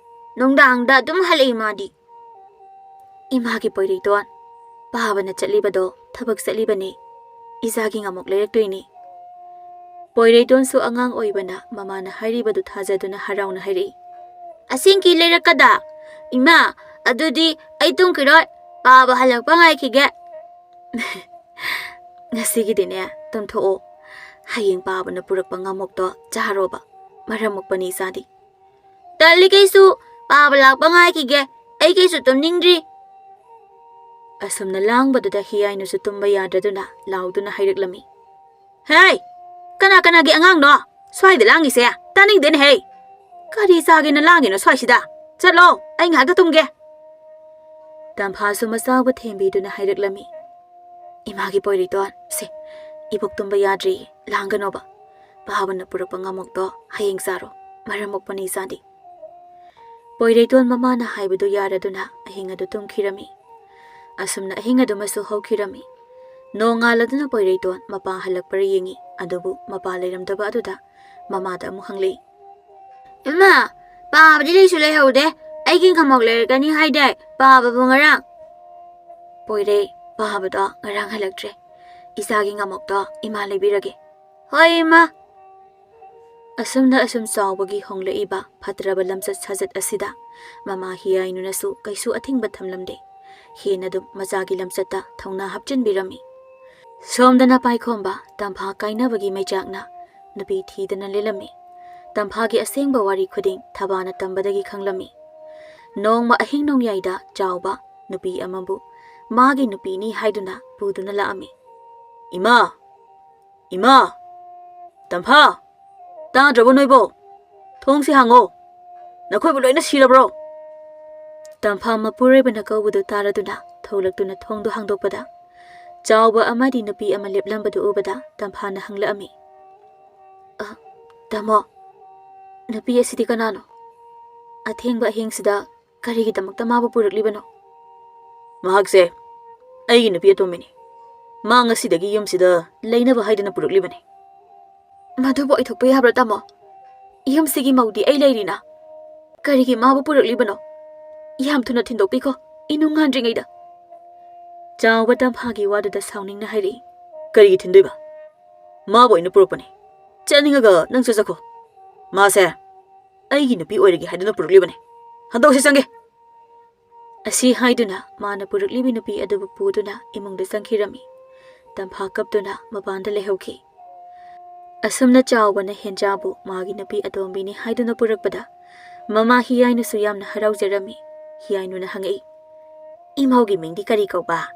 ꯅꯨꯡꯗꯥꯡꯗ ꯑꯗꯨꯝ ꯍꯜꯂꯛꯏ ꯃꯥꯗꯤ꯫" "ꯏꯃꯥꯒꯤ ꯄꯣꯏꯔꯩꯇꯣꯟ, ꯄꯥꯕꯅ ꯆꯠꯂꯤꯕꯗꯣ ꯊꯕꯛ ꯆꯠꯂꯤꯕꯅꯤ, ꯏꯆꯥꯒꯤ ꯉꯝꯃꯣꯛ ꯂꯩꯔꯛꯇꯣꯏꯅꯤ꯫" ꯄꯣꯏꯔꯩꯇꯣꯟꯁꯨ ꯑꯉꯥꯡ ꯑꯣꯏꯕꯅ ꯃꯃꯥꯅ ꯍꯥꯏꯔꯤꯕꯗꯨ ꯊꯥꯖꯗꯨꯅ ꯍꯔꯥꯎꯅ ꯍꯥꯏꯔꯛꯏ, "ꯑꯁꯦꯡꯀꯤ ꯂꯩꯔꯛꯀꯗ? ꯏꯃꯥ, ꯑꯗꯨꯗꯤ ꯑꯩ ꯇꯨꯝꯈꯤꯔꯣꯏ, ꯄꯥꯕ ꯍꯜꯂꯛꯄ ꯉꯥꯏꯈꯤꯒꯦ꯫" "ꯉꯁꯤꯒꯤꯗꯤꯅꯦ ꯇꯨꯝꯊꯣꯛꯑꯣ, ꯍꯌꯦꯡ ꯄꯥꯕꯅ ꯄꯨꯔꯛꯄ ꯉꯝꯃꯣꯛꯇꯣ ꯆꯥꯔꯣꯕ, ꯃꯔꯝ ꯃꯣꯛꯄꯅꯤ ꯏꯆꯥꯗꯤ꯫" "ꯇꯜꯂꯤ ꯀꯩꯁꯨ, ꯄꯥꯕ ꯂꯥꯛꯄ ꯉꯥꯏꯈꯤꯒꯦ, ꯑꯩ ꯀꯩꯁꯨ ꯇꯨꯝꯅꯤꯡꯗ꯭ꯔꯤ꯫" ꯑꯁꯨꯝꯅ ꯂꯥꯡꯕꯗꯨꯗ ꯍꯤꯌꯥꯏꯅꯨꯁꯨ ꯇꯨꯝꯕ ꯌꯥꯗ꯭ꯔꯗꯨꯅ ꯂꯥꯎꯗꯨꯅ ꯍꯥꯏꯔꯛꯂꯝꯃꯤ, "ꯍꯦ, ꯀꯅꯥ ꯀꯅꯥꯒꯤ ꯑꯉꯥꯡꯅꯣ ꯁ꯭ꯋꯥꯏꯗ ꯂꯥꯡꯉꯤꯁꯦ? ꯇꯥꯅꯤꯡꯗꯦꯅꯦ ꯍꯦ꯫ ꯀꯔꯤ ꯆꯥꯒꯦꯅ ꯂꯥꯡꯉꯤꯅꯣ ꯁ꯭ꯋꯥꯏꯁꯤꯗ? ꯆꯠꯂꯣ, ꯑꯩ ꯉꯥꯏꯍꯥꯛꯇ ꯇꯨꯝꯒꯦ꯫" ꯇꯝꯐꯥꯁꯨ ꯃꯆꯥꯕꯨ ꯊꯦꯝꯕꯤꯗꯨꯅ ꯍꯥꯏꯔꯛꯂꯝꯃꯤ, "ꯏꯃꯥꯒꯤ ꯄꯣꯏꯔꯩꯇꯣꯟ, ꯁꯦ, ꯏꯕꯣꯛ ꯇꯨꯝꯕ ꯌꯥꯗ꯭ꯔꯤ, ꯂꯥꯡꯒꯅꯣꯕ꯫ ꯄꯥꯕꯅ ꯄꯨꯔꯛꯄ ꯉꯝꯃꯣꯛꯇꯣ ꯍꯌꯦꯡ ꯆꯥꯔꯣ, ꯃꯔꯝ ꯃꯣꯛꯄꯅꯤ ꯏꯆꯥꯗꯤ꯫" ꯄꯣꯏꯔꯩꯇꯣꯟ ꯃꯃꯥꯅ ꯍꯥꯏꯕꯗꯨ ꯌꯥꯔꯗꯨꯅ ꯑꯍꯤꯡ ꯑꯗꯨ ꯇꯨꯝꯈꯤꯔꯝꯃꯤ꯫ ꯑꯁꯨꯝꯅ ꯑꯍꯤꯡ ꯑꯗꯨꯃꯁꯨ ꯍꯧꯈꯤꯔꯝꯃꯤ꯫ ꯅꯣꯡꯉꯥꯜꯂꯗꯨꯅ ꯄꯣꯏꯔꯩꯇꯣꯟ ꯃꯄꯥ ꯍꯜꯂꯛꯄ꯭ꯔꯥ ꯌꯦꯡꯉꯤ, ꯑꯗꯨꯕꯨ ꯃꯄꯥ ꯂꯩꯔꯝꯗꯕ ꯑꯗꯨꯗ ꯃꯃꯥꯗ ꯑꯃꯨꯛ ꯍꯪꯂꯛꯏ, "ꯏꯃꯥ, ꯄꯥꯕꯗꯤ ꯂꯩꯁꯨ ꯂꯩꯍꯧꯗꯦ, ꯑꯩꯒꯤ ꯉꯝꯃꯣꯛ ꯂꯩꯔꯛꯀꯅꯤ ꯍꯥꯏꯗꯥꯏ ꯄꯥꯕꯕꯨ ꯉꯔꯥꯡ?" "ꯄꯣꯏꯔꯩ, ꯄꯥꯕꯗꯣ ꯉꯔꯥꯡ ꯍꯜꯂꯛꯇ꯭ꯔꯦ, ꯏꯆꯥꯒꯤ ꯉꯝꯃꯣꯛꯇꯣ ꯏꯃꯥ ꯂꯩꯕꯤꯔꯒꯦ꯫" "ꯍꯣꯏ ꯏꯃꯥ꯫" ꯑꯁꯨꯝꯅ ꯑꯁꯨꯝ ꯆꯥꯎꯕꯒꯤ ꯍꯣꯡꯂꯛꯏꯕ ꯐꯠꯇ꯭ꯔꯕ ꯂꯝꯆꯠ ꯁꯥꯖꯠ ꯑꯁꯤꯗ ꯃꯃꯥ ꯍꯤꯌꯥꯏꯅꯨꯅꯁꯨ ꯀꯩꯁꯨ ꯑꯊꯤꯡꯕ ꯊꯝꯂꯝꯗꯦ꯫ ꯍꯦꯟꯅ ꯑꯗꯨꯝ ꯃꯆꯥꯒꯤ ꯂꯝꯆꯠꯇ ꯊꯧꯅꯥ ꯍꯥꯞꯆꯤꯟꯕꯤꯔꯝꯃꯤ꯫ ꯁꯣꯝꯗꯅ ꯄꯥꯏꯈꯣꯝꯕ ꯇꯝꯐꯥ ꯀꯥꯏꯅꯕꯒꯤ ꯃꯩꯆꯥꯛꯅ ꯅꯨꯄꯤ ꯊꯤꯗꯅ ꯂꯦꯜꯂꯝꯃꯤ꯫ ꯇꯝꯐꯥꯒꯤ ꯑꯁꯦꯡꯕ ꯋꯥꯔꯤ ꯈꯨꯗꯤꯡ ꯊꯕꯥꯅ ꯇꯝꯕꯗꯒꯤ ꯈꯪꯂꯝꯃꯤ꯫ ꯅꯣꯡꯃ ꯑꯍꯤꯡ ꯅꯣꯡꯌꯥꯏꯗ ꯆꯥꯎꯕ ꯅꯨꯄꯤ ꯑꯃꯕꯨ ꯃꯥꯒꯤ ꯅꯨꯄꯤꯅꯤ ꯍꯥꯏꯗꯨꯅ ꯄꯨꯗꯨꯅ ꯂꯥꯛꯑꯝꯃꯤ꯫ "ꯏꯃꯥ! ꯏꯃꯥ! ꯇꯝꯐꯥ! ꯇꯥꯗ꯭ꯔꯕꯣ ꯅꯣꯏꯕꯣ? ꯊꯣꯡꯁꯤ ꯍꯥꯡꯉꯣ! ꯅꯈꯣꯏꯕꯨ ꯂꯣꯏꯅ ꯁꯤꯔꯕ꯭ꯔꯣ?" ꯇꯝꯐꯥ ꯃꯄꯨꯔꯣꯏꯕꯅ ꯀꯧꯕꯗꯨ ꯇꯥꯔꯗꯨꯅ ꯊꯣꯛꯂꯛꯇꯨꯅ ꯊꯣꯡꯗꯨ ꯍꯥꯡꯗꯣꯛꯄꯗ, ꯆꯥꯎꯕ ꯑꯃꯗꯤ ꯅꯨꯄꯤ ꯑꯃ ꯂꯦꯞꯂꯝꯕꯗꯨ ꯎꯕꯗ ꯇꯝꯐꯥꯅ ꯍꯪꯂꯛꯑꯝꯃꯤ, "ꯇꯥꯃꯣ, ꯅꯨꯄꯤ ꯑꯁꯤꯗꯤ ꯀꯅꯥꯅꯣ? ꯑꯊꯦꯡꯕ ꯑꯍꯤꯡꯁꯤꯗ ꯀꯔꯤꯒꯤꯗꯃꯛꯇ ꯃꯥꯕꯨ ꯄꯨꯔꯛꯂꯤꯕꯅꯣ?" "ꯃꯍꯥꯛꯁꯦ ꯑꯩꯒꯤ ꯅꯨꯄꯤ ꯑꯇꯣꯝꯕꯤꯅꯤ꯫ ꯃꯥ ꯉꯁꯤꯗꯒꯤ ꯌꯨꯝꯁꯤꯗ ꯂꯩꯅꯕ ꯍꯥꯏꯗꯨꯅ ꯄꯨꯔꯛꯂꯤꯕꯅꯤ꯫" "ꯃꯗꯨꯕꯨ ꯑꯣꯏꯊꯣꯛꯄ ꯌꯥꯕ꯭ꯔꯥ, ꯇꯥꯃꯣ? ꯌꯨꯝꯁꯤꯒꯤ ꯃꯧꯗꯤ ꯑꯩ ꯂꯩꯔꯤꯅ꯫ ꯀꯔꯤꯒꯤ ꯃꯥꯕꯨ ꯄꯨꯔꯛꯂꯤꯕꯅꯣ? ꯌꯥꯝ ꯊꯨꯅ ꯊꯤꯟꯗꯣꯛꯄꯤꯈꯣ, ꯏꯅꯨꯡ ꯉꯥꯟꯗ꯭ꯔꯤꯉꯩꯗ꯫" ꯆꯥꯎꯕ ꯇꯝꯐꯥꯒꯤ ꯋꯥꯗꯨꯗ ꯁꯥꯎꯅꯤꯡꯅ ꯍꯥꯏꯔꯛꯏ꯫ "ꯀꯔꯤꯒꯤ ꯊꯤꯟꯗꯣꯏꯕ? ꯃꯥꯕꯨ ꯑꯩꯅ ꯄꯨꯔꯛꯄꯅꯤ꯫ ꯆꯠꯅꯤꯡꯉꯒ ꯅꯪꯁꯨ ꯆꯠꯈꯣ꯫ ꯃꯥꯁꯦ ꯑꯩꯒꯤ ꯅꯨꯄꯤ ꯑꯣꯏꯔꯒꯦ ꯍꯥꯏꯗꯨꯅ ꯄꯨꯔꯛꯂꯤꯕꯅꯤ꯫ ꯍꯟꯗꯣꯛꯁꯤ ꯆꯪꯒꯦ꯫" ꯑꯁꯤ ꯍꯥꯏꯗꯨꯅ ꯃꯥꯅ ꯄꯨꯔꯛꯂꯤꯕꯤ ꯅꯨꯄꯤ ꯑꯗꯨꯕꯨ ꯄꯨꯗꯨꯅ ꯏꯃꯨꯡꯗ ꯆꯪꯈꯤꯔꯝꯃꯤ꯫ ꯇꯝꯐꯥ ꯀꯞꯇꯨꯅ ꯃꯄꯥꯟꯗ ꯂꯩꯍꯧꯈꯤ꯫ ꯑꯁꯨꯝꯅ ꯆꯥꯎꯕꯅ ꯍꯦꯟꯖꯥꯕꯨ ꯃꯥꯒꯤ ꯅꯨꯄꯤ ꯑꯇꯣꯝꯕꯤꯅꯤ ꯍꯥꯏꯗꯨꯅ ꯄꯨꯔꯛꯄꯗ ꯃꯃꯥ ꯍꯤꯌꯥꯏꯅꯁꯨ ꯌꯥꯝꯅ ꯍꯔꯥꯎꯖꯔꯝꯃꯤ꯫ ꯍꯤꯌꯥꯏꯅꯨꯅ ꯍꯪꯉꯛꯏ, "ꯏꯃꯧꯒꯤ ꯃꯤꯡꯗꯤ ꯀꯔꯤ ꯀꯧꯕ?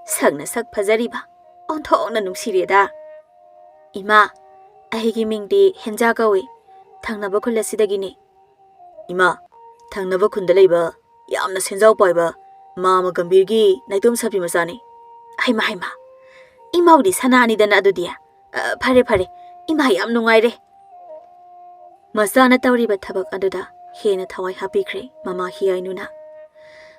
ꯁꯛꯅ ꯁꯛ ꯐꯖꯔꯤꯕ, ꯑꯣꯟꯊꯣꯛꯅ ꯅꯨꯡꯁꯤꯔꯦꯗ꯫" "ꯏꯃꯥ, ꯑꯩꯒꯤ ꯃꯤꯡꯗꯤ ꯍꯦꯟꯖꯥ ꯀꯧꯏ꯫ ꯊꯪꯅꯕ ꯈꯨꯜ ꯑꯁꯤꯗꯒꯤꯅꯤ꯫" "ꯏꯃꯥ, ꯊꯪꯅꯕ ꯈꯨꯟꯗ ꯂꯩꯕ ꯌꯥꯝꯅ ꯁꯦꯟꯖꯥꯎ ꯄꯥꯏꯕ ꯃꯥꯃ ꯒꯝꯚꯤꯔꯒꯤ ꯅꯥꯏꯇꯣꯝ ꯁꯥꯄꯤ ꯃꯆꯥꯅꯤ꯫" "ꯍꯩꯃꯥ, ꯍꯩꯃꯥ, ꯏꯃꯧꯗꯤ ꯁꯅꯥꯅꯤꯗꯅ ꯑꯗꯨꯗꯤ꯫ ꯑ, ꯐꯔꯦ, ꯐꯔꯦ, ꯏꯃꯥ ꯌꯥꯝ ꯅꯨꯡꯉꯥꯏꯔꯦ꯫" ꯃꯆꯥꯅ ꯇꯧꯔꯤꯕ ꯊꯕꯛ ꯑꯗꯨꯗ ꯍꯦꯟꯅ ꯊꯋꯥꯏ ꯍꯥꯞꯄꯤꯈ꯭ꯔꯦ ꯃꯃꯥ ꯍꯤꯌꯥꯏꯅꯨꯅ꯫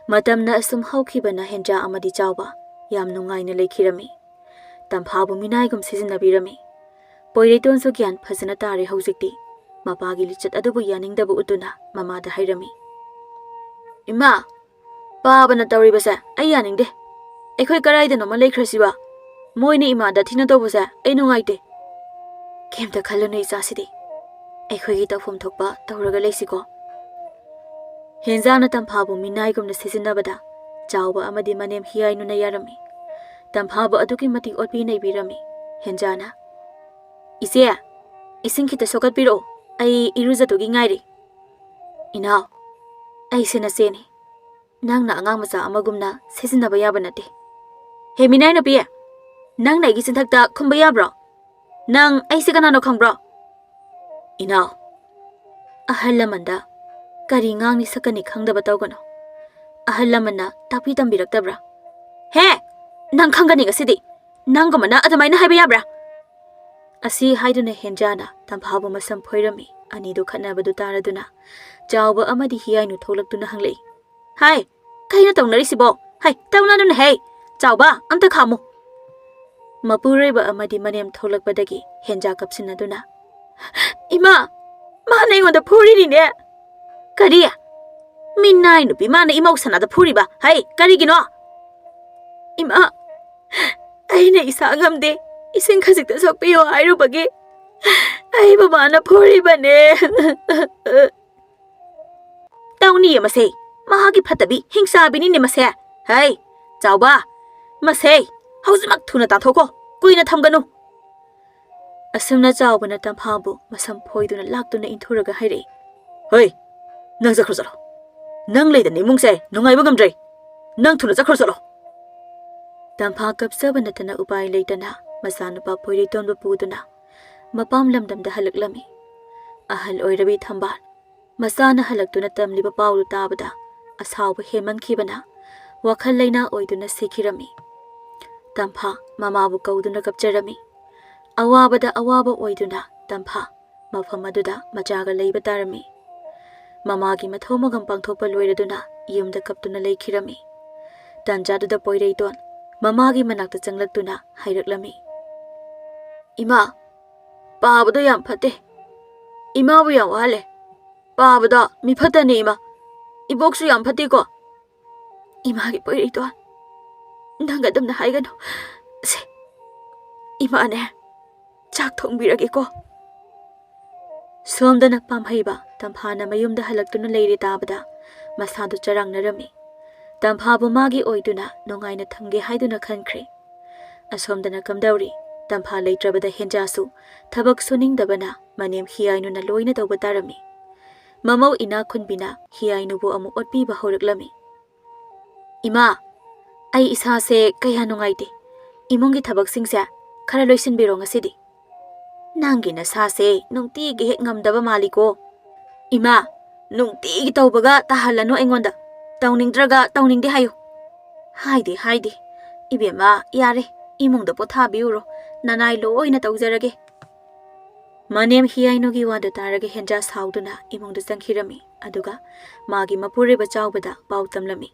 ꯃꯇꯝꯅ ꯑꯁꯨꯝ ꯍꯧꯈꯤꯕꯅ ꯍꯦꯟꯖꯥ ꯑꯃꯗꯤ ꯆꯥꯎꯕ ꯌꯥꯝ ꯅꯨꯡꯉꯥꯏꯅ ꯂꯩꯈꯤꯔꯝꯃꯤ꯫ ꯇꯝꯐꯥꯕꯨ ꯃꯤꯅꯥꯏꯒꯨꯝ ꯁꯤꯖꯤꯟꯅꯕꯤꯔꯝꯃꯤ꯫ ꯄꯣꯏꯔꯩꯇꯣꯟꯁꯨ ꯒ꯭ꯌꯥꯟ ꯐꯖꯅ ꯇꯥꯔꯦ ꯍꯧꯖꯤꯛꯇꯤ꯫ ꯃꯄꯥꯒꯤ ꯂꯤꯆꯠ ꯑꯗꯨꯕꯨ ꯌꯥꯅꯤꯡꯗꯕ ꯎꯠꯇꯨꯅ ꯃꯃꯥꯗ ꯍꯥꯏꯔꯝꯃꯤ, "ꯏꯃꯥ, ꯄꯥꯕꯅ ꯇꯧꯔꯤꯕꯁꯦ ꯑꯩ ꯌꯥꯅꯤꯡꯗꯦ꯫ ꯑꯩꯈꯣꯏ ꯀꯔꯥꯏꯗꯅꯣꯃ ꯂꯩꯈ꯭ꯔꯁꯤꯕ꯫ ꯃꯣꯏꯅ ꯏꯃꯥꯗ ꯊꯤꯅ ꯇꯧꯕꯁꯦ ꯑꯩ ꯅꯨꯡꯉꯥꯏꯇꯦ꯫" "ꯀꯩꯝꯇ ꯈꯜꯂꯨꯅꯨ ꯏꯆꯥꯁꯤꯗꯤ꯫ ꯑꯩꯈꯣꯏꯒꯤ ꯇꯧꯐꯝ ꯊꯣꯛꯄ ꯇꯧꯔꯒ ꯂꯩꯁꯤꯀꯣ꯫" ꯍꯦꯟꯖꯥꯅ ꯇꯝꯐꯥꯕꯨ ꯃꯤꯅꯥꯏꯒꯨꯝꯅ ꯁꯤꯖꯤꯟꯅꯕꯗ ꯆꯥꯎꯕ ꯑꯃꯗꯤ ꯃꯅꯦꯝ ꯍꯤꯌꯥꯏꯅꯨꯅ ꯌꯥꯔꯝꯃꯤ꯫ ꯇꯝꯐꯥꯕꯨ ꯑꯗꯨꯛꯀꯤ ꯃꯇꯤꯛ ꯑꯣꯠꯄꯤ ꯅꯩꯕꯤꯔꯝꯃꯤ꯫ ꯍꯦꯟꯖꯥꯅ, "ꯏꯆꯦ, ꯏꯁꯤꯡ ꯈꯤꯇ ꯁꯣꯛꯀꯠꯄꯤꯔꯛꯑꯣ, ꯑꯩ ꯏꯔꯨꯖꯗꯨꯒꯤ ꯉꯥꯏꯔꯤ꯫" "ꯏꯅꯥꯎ, ꯑꯩꯁꯦ ꯅꯆꯦꯅꯤ꯫ ꯅꯪꯅ ꯑꯉꯥꯡ ꯃꯆꯥ ꯑꯃꯒꯨꯝꯅ ꯁꯤꯖꯤꯟꯅꯕ ꯌꯥꯕ ꯅꯠꯇꯦ꯫" "ꯍꯦ ꯃꯤꯅꯥꯏ ꯅꯨꯄꯤ, ꯅꯪꯅ ꯑꯩꯒꯤ ꯆꯤꯟꯊꯛꯇ ꯈꯨꯝꯕ ꯌꯥꯕ꯭ꯔꯣ? ꯅꯪ ꯑꯩꯁꯦ ꯀꯅꯥꯅꯣ ꯈꯪꯕ꯭ꯔꯣ?" "ꯏꯅꯥꯎ, ꯑꯍꯜ ꯂꯃꯟꯗ ꯀꯔꯤ ꯉꯥꯡꯅꯤ ꯁꯛꯀꯅꯤ ꯈꯪꯗꯕ ꯇꯧꯒꯅꯨ꯫ ꯑꯍꯜ ꯂꯃꯟꯅ ꯇꯥꯛꯄꯤ ꯇꯝꯕꯤꯔꯛꯇꯕ꯭ꯔꯥ?" "ꯍꯦ! ꯅꯪ ꯈꯪꯒꯅꯤ ꯉꯁꯤꯗꯤ꯫ ꯅꯪꯒꯨꯝꯕꯅ ꯑꯗꯨꯃꯥꯏꯅ ꯍꯥꯏꯕ ꯌꯥꯕ꯭ꯔꯥ?" ꯑꯁꯤ ꯍꯥꯏꯗꯨꯅ ꯍꯦꯟꯖꯥꯅ ꯇꯝꯐꯥꯕꯨ ꯃꯁꯝ ꯐꯣꯏꯔꯝꯃꯤ꯫ ꯑꯅꯤꯗꯨ ꯈꯠꯅꯕꯗꯨ ꯇꯥꯔꯗꯨꯅ ꯆꯥꯎꯕ ꯑꯃꯗꯤ ꯍꯤꯌꯥꯏꯅꯨ ꯊꯣꯛꯂꯛꯇꯨꯅ ꯍꯪꯂꯛꯏ, "ꯍꯥꯏ, ꯀꯩꯅꯣ ꯇꯧꯅꯔꯤꯁꯤꯕꯣ? ꯍꯥꯏ, ꯇꯧꯅꯅꯨꯅꯦ ꯍꯦ! ꯆꯥꯎꯕ, ꯑꯝꯇ ꯈꯥꯝꯃꯨ!" ꯃꯄꯨꯔꯣꯏꯕ ꯑꯃꯗꯤ ꯃꯅꯦꯝ ꯊꯣꯛꯂꯛꯄꯗꯒꯤ ꯍꯦꯟꯖꯥ ꯀꯞꯁꯤꯟꯅꯗꯨꯅ, "ꯏꯃꯥ, ꯃꯥꯅ ꯑꯩꯉꯣꯟꯗ ꯐꯨꯔꯤꯅꯤꯅꯦ!" "ꯀꯔꯤ? ꯃꯤꯅꯥꯏ ꯅꯨꯄꯤ ꯃꯥꯅ ꯏꯃꯧ ꯁꯅꯥꯗ ꯐꯨꯔꯤꯕ? ꯍꯩ, ꯀꯔꯤꯒꯤꯅꯣ?" "ꯏꯃꯥ, ꯑꯩꯅ ꯏꯁꯥ ꯉꯝꯗꯦ, ꯏꯁꯤꯡ ꯈꯖꯤꯛꯇ ꯁꯣꯛꯄꯤꯌꯣ ꯍꯥꯏꯔꯨꯕꯒꯤ ꯑꯩꯕꯨ ꯃꯥꯅ ꯐꯨꯔꯤꯕꯅꯦ꯫" "ꯇꯧꯅꯤꯌꯦ ꯃꯁꯦ, ꯃꯍꯥꯛꯀꯤ ꯐꯠꯇꯕꯤ ꯍꯤꯡꯁꯥꯕꯤꯅꯤꯅꯦ ꯃꯁꯦ꯫ ꯍꯩ, ꯆꯥꯎꯕ, ꯃꯁꯦ ꯍꯧꯖꯤꯛꯃꯛ ꯊꯨꯅ ꯇꯥꯟꯊꯣꯛꯈꯣ, ꯀꯨꯏꯅ ꯊꯝꯒꯅꯨ꯫" ꯑꯁꯨꯝꯅ ꯆꯥꯎꯕꯅ ꯇꯝꯐꯥꯕꯨ ꯃꯁꯝ ꯐꯣꯏꯗꯨꯅ ꯂꯥꯛꯇꯨꯅ ꯏꯟꯊꯨꯔꯒ ꯍꯥꯏꯔꯛꯏ, "ꯍꯣꯏ, ꯅꯪ ꯆꯠꯈ꯭ꯔꯣ ꯆꯠꯂꯣ꯫ ꯅꯪ ꯂꯩꯗꯅ ꯏꯃꯨꯡꯁꯦ ꯅꯨꯡꯉꯥꯏꯕ ꯉꯝꯗ꯭ꯔꯦ꯫ ꯅꯪ ꯊꯨꯅ ꯆꯠꯈ꯭ꯔꯣ ꯆꯠꯂꯣ꯫" ꯇꯝꯐꯥ ꯀꯞꯆꯕ ꯅꯠꯇꯅ ꯎꯄꯥꯏ ꯂꯩꯇꯅ ꯃꯆꯥꯅꯨꯄꯥ ꯄꯣꯏꯔꯩꯇꯣꯟꯕ ꯄꯨꯗꯨꯅ ꯃꯄꯥꯝ ꯂꯝꯗꯝꯗ ꯍꯜꯂꯛꯂꯝꯃꯤ꯫ ꯑꯍꯜ ꯑꯣꯏꯔꯕꯤ ꯊꯝꯕꯥꯜ ꯃꯆꯥꯅ ꯍꯜꯂꯛꯇꯨꯅ ꯇꯝꯂꯤꯕ ꯄꯥꯎꯗꯨ ꯇꯥꯕꯗ ꯑꯁꯥꯎꯕ ꯍꯦꯟꯃꯟꯈꯤꯕꯅ ꯋꯥꯈꯜ ꯂꯩꯅꯥ ꯑꯣꯏꯗꯨꯅ ꯁꯤꯈꯤꯔꯝꯃꯤ꯫ ꯇꯝꯐꯥ ꯃꯃꯥꯕꯨ ꯀꯧꯗꯨꯅ ꯀꯞꯆꯔꯝꯃꯤ꯫ ꯑꯋꯥꯕꯗ ꯑꯋꯥꯕ ꯑꯣꯏꯗꯨꯅ ꯇꯝꯐꯥ ꯃꯐꯝ ꯑꯗꯨꯗ ꯃꯆꯥꯒ ꯂꯩꯕ ꯇꯥꯔꯝꯃꯤ꯫ ꯃꯃꯥꯒꯤ ꯃꯊꯧ ꯃꯉꯝ ꯄꯥꯡꯊꯣꯛꯄ ꯂꯣꯏꯔꯗꯨꯅ ꯌꯨꯝꯗ ꯀꯞꯇꯨꯅ ꯂꯩꯈꯤꯔꯝꯃꯤ꯫ ꯇꯥꯟꯖꯥꯗꯨꯗ ꯄꯣꯏꯔꯩꯇꯣꯟ ꯃꯃꯥꯒꯤ ꯃꯅꯥꯛꯇ ꯆꯪꯂꯛꯇꯨꯅ ꯍꯥꯏꯔꯛꯂꯝꯃꯤ, "ꯏꯃꯥ, ꯄꯥꯕꯗꯣ ꯌꯥꯝ ꯐꯠꯇꯦ꯫ ꯏꯃꯥꯕꯨ ꯌꯥꯝ ꯋꯥꯍꯜꯂꯦ꯫ ꯄꯥꯕꯗꯣ ꯃꯤ ꯐꯠꯇꯅꯦ ꯏꯃꯥ꯫ ꯏꯕꯣꯛꯁꯨ ꯌꯥꯝ ꯐꯠꯇꯦꯀꯣ꯫" "ꯏꯃꯥꯒꯤ ꯄꯣꯏꯔꯩꯗꯣ, ꯅꯪ ꯑꯗꯨꯝꯅ ꯍꯥꯏꯒꯅꯨ꯫ ꯁꯦ, ꯏꯃꯥꯅꯦ, ꯆꯥꯛ ꯊꯣꯡꯕꯤꯔꯒꯦꯀꯣ꯫" ꯁꯣꯝꯗꯅ ꯄꯥꯝꯍꯩꯕ ꯇꯝꯐꯥꯅ ꯃꯌꯨꯝꯗ ꯍꯜꯂꯛꯇꯨꯅ ꯂꯩꯔꯦ ꯇꯥꯕꯗ ꯃꯁꯥꯗꯨ ꯆꯔꯥꯡꯅꯔꯝꯃꯤ꯫ ꯇꯝꯐꯥꯕꯨ ꯃꯥꯒꯤ ꯑꯣꯏꯗꯨꯅ ꯅꯨꯡꯉꯥꯏꯅ ꯊꯝꯒꯦ ꯍꯥꯏꯗꯨꯅ ꯈꯟꯈ꯭ꯔꯦ꯫ ꯑꯁꯣꯝꯗꯅ ꯀꯝꯗꯧꯔꯤ? ꯇꯝꯐꯥ ꯂꯩꯇ꯭ꯔꯕꯗ ꯍꯦꯟꯖꯥꯁꯨ ꯊꯕꯛ ꯁꯨꯅꯤꯡꯗꯕꯅ ꯃꯅꯦꯝ ꯍꯤꯌꯥꯏꯅꯨꯅ ꯂꯣꯏꯅ ꯇꯧꯕ ꯇꯥꯔꯝꯃꯤ꯫ ꯃꯃꯧ ꯏꯅꯥꯛ ꯈꯨꯟꯕꯤꯅ ꯍꯤꯌꯥꯏꯅꯨꯕꯨ ꯑꯃꯨꯛ ꯑꯣꯠꯄꯤꯕ ꯍꯧꯔꯛꯂꯝꯃꯤ꯫ "ꯏꯃꯥ, ꯑꯩ ꯏꯁꯥꯁꯦ ꯀꯌꯥ ꯅꯨꯡꯉꯥꯏꯇꯦ꯫ ꯏꯃꯨꯡꯒꯤ ꯊꯕꯛꯁꯤꯡꯁꯦ ꯈꯔ ꯂꯣꯏꯁꯤꯟꯕꯤꯔꯣ ꯉꯁꯤꯗꯤ꯫" "ꯅꯪꯒꯤ ꯅꯁꯥꯁꯦ ꯅꯨꯡꯇꯤꯒꯤ ꯍꯦꯛ ꯉꯝꯗꯕ ꯃꯥꯜꯂꯤꯀꯣ꯫" "ꯏꯃꯥ, ꯅꯨꯡꯇꯤꯒꯤ ꯇꯧꯕꯒ ꯇꯥꯍꯜꯂꯅꯨ ꯑꯩꯉꯣꯟꯗ꯫ ꯇꯧꯅꯤꯡꯗ꯭ꯔꯒ ꯇꯧꯅꯤꯡꯗꯦ ꯍꯥꯏꯌꯨ꯫" "ꯍꯥꯏꯗꯦ, ꯍꯥꯏꯗꯦ꯫ ꯏꯕꯦꯝꯃ, ꯌꯥꯔꯦ, ꯏꯃꯨꯡꯗ ꯄꯣꯊꯥꯕꯤꯔꯨꯔꯣ꯫ ꯅꯅꯥꯏ ꯂꯣꯏꯅ ꯇꯧꯖꯔꯒꯦ꯫ ꯃꯅꯦꯝ ꯍꯤꯌꯥꯏꯅꯨꯒꯤ ꯋꯥꯗꯨ ꯇꯥꯔꯒ ꯍꯦꯟꯖꯥ ꯁꯥꯎꯗꯨꯅ ꯏꯃꯨꯡꯗ ꯆꯪꯈꯤꯔꯝꯃꯤ꯫ ꯑꯗꯨꯒ ꯃꯥꯒꯤ ꯃꯄꯨꯔꯣꯏꯕ ꯆꯥꯎꯕꯗ ꯄꯥꯎ ꯇꯝꯂꯝꯃꯤ꯫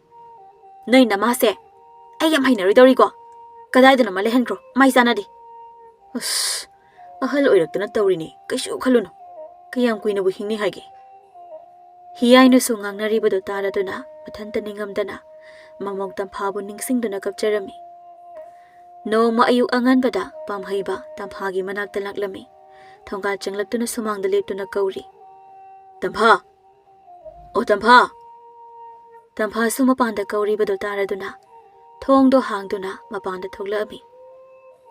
"ꯅꯣꯏ ꯅꯃꯥꯁꯦ ꯑꯩ ꯌꯥꯝ ꯍꯩꯅꯔꯣꯏꯗꯧꯔꯤꯀꯣ꯫ ꯀꯗꯥꯏꯗꯅꯣꯃ ꯂꯩꯍꯟꯈ꯭ꯔꯣ, ꯃꯥꯏ ꯆꯥꯟꯅꯗꯦ꯫ ꯑꯁ, ꯑꯍꯜ ꯑꯣꯏꯔꯛꯇꯅ ꯇꯧꯔꯤꯅꯤ, ꯀꯩꯁꯨ ꯈꯜꯂꯨꯅꯨ꯫ ꯀꯌꯥꯝ ꯀꯨꯏꯅꯕꯨ ꯍꯤꯡꯅꯤ ꯍꯥꯏꯒꯦ?" ꯍꯤꯌꯥꯏꯅꯨꯁꯨ ꯉꯥꯡꯅꯔꯤꯕꯗꯨ ꯇꯥꯔꯗꯨꯅ ꯃꯊꯟꯇ ꯅꯤꯡꯉꯝꯗꯅ ꯃꯃꯧ ꯇꯝꯐꯥꯕꯨ ꯅꯤꯡꯁꯤꯡꯗꯨꯅ ꯀꯞꯆꯔꯝꯃꯤ꯫ ꯅꯣꯡꯃ ꯑꯌꯨꯛ ꯑꯉꯟꯕꯗ ꯄꯥꯝꯍꯩꯕ ꯇꯝꯐꯥꯒꯤ ꯃꯅꯥꯛꯇ ꯂꯥꯛꯂꯝꯃꯤ꯫ ꯊꯣꯡꯒꯥꯜ ꯆꯪꯂꯛꯇꯨꯅ ꯁꯨꯃꯥꯡꯗ ꯂꯦꯞꯇꯨꯅ ꯀꯧꯔꯤ꯫ "ꯇꯝꯐꯥ! ꯑꯣ ꯇꯝꯐꯥ!" ꯇꯝꯐꯥꯁꯨ ꯃꯄꯥꯟꯗ ꯀꯧꯔꯤꯕꯗꯨ ꯇꯥꯔꯗꯨꯅ ꯊꯣꯡꯗꯣ ꯍꯥꯡꯗꯨꯅ ꯃꯄꯥꯟꯗ ꯊꯣꯛꯂꯛꯑꯝꯃꯤ꯫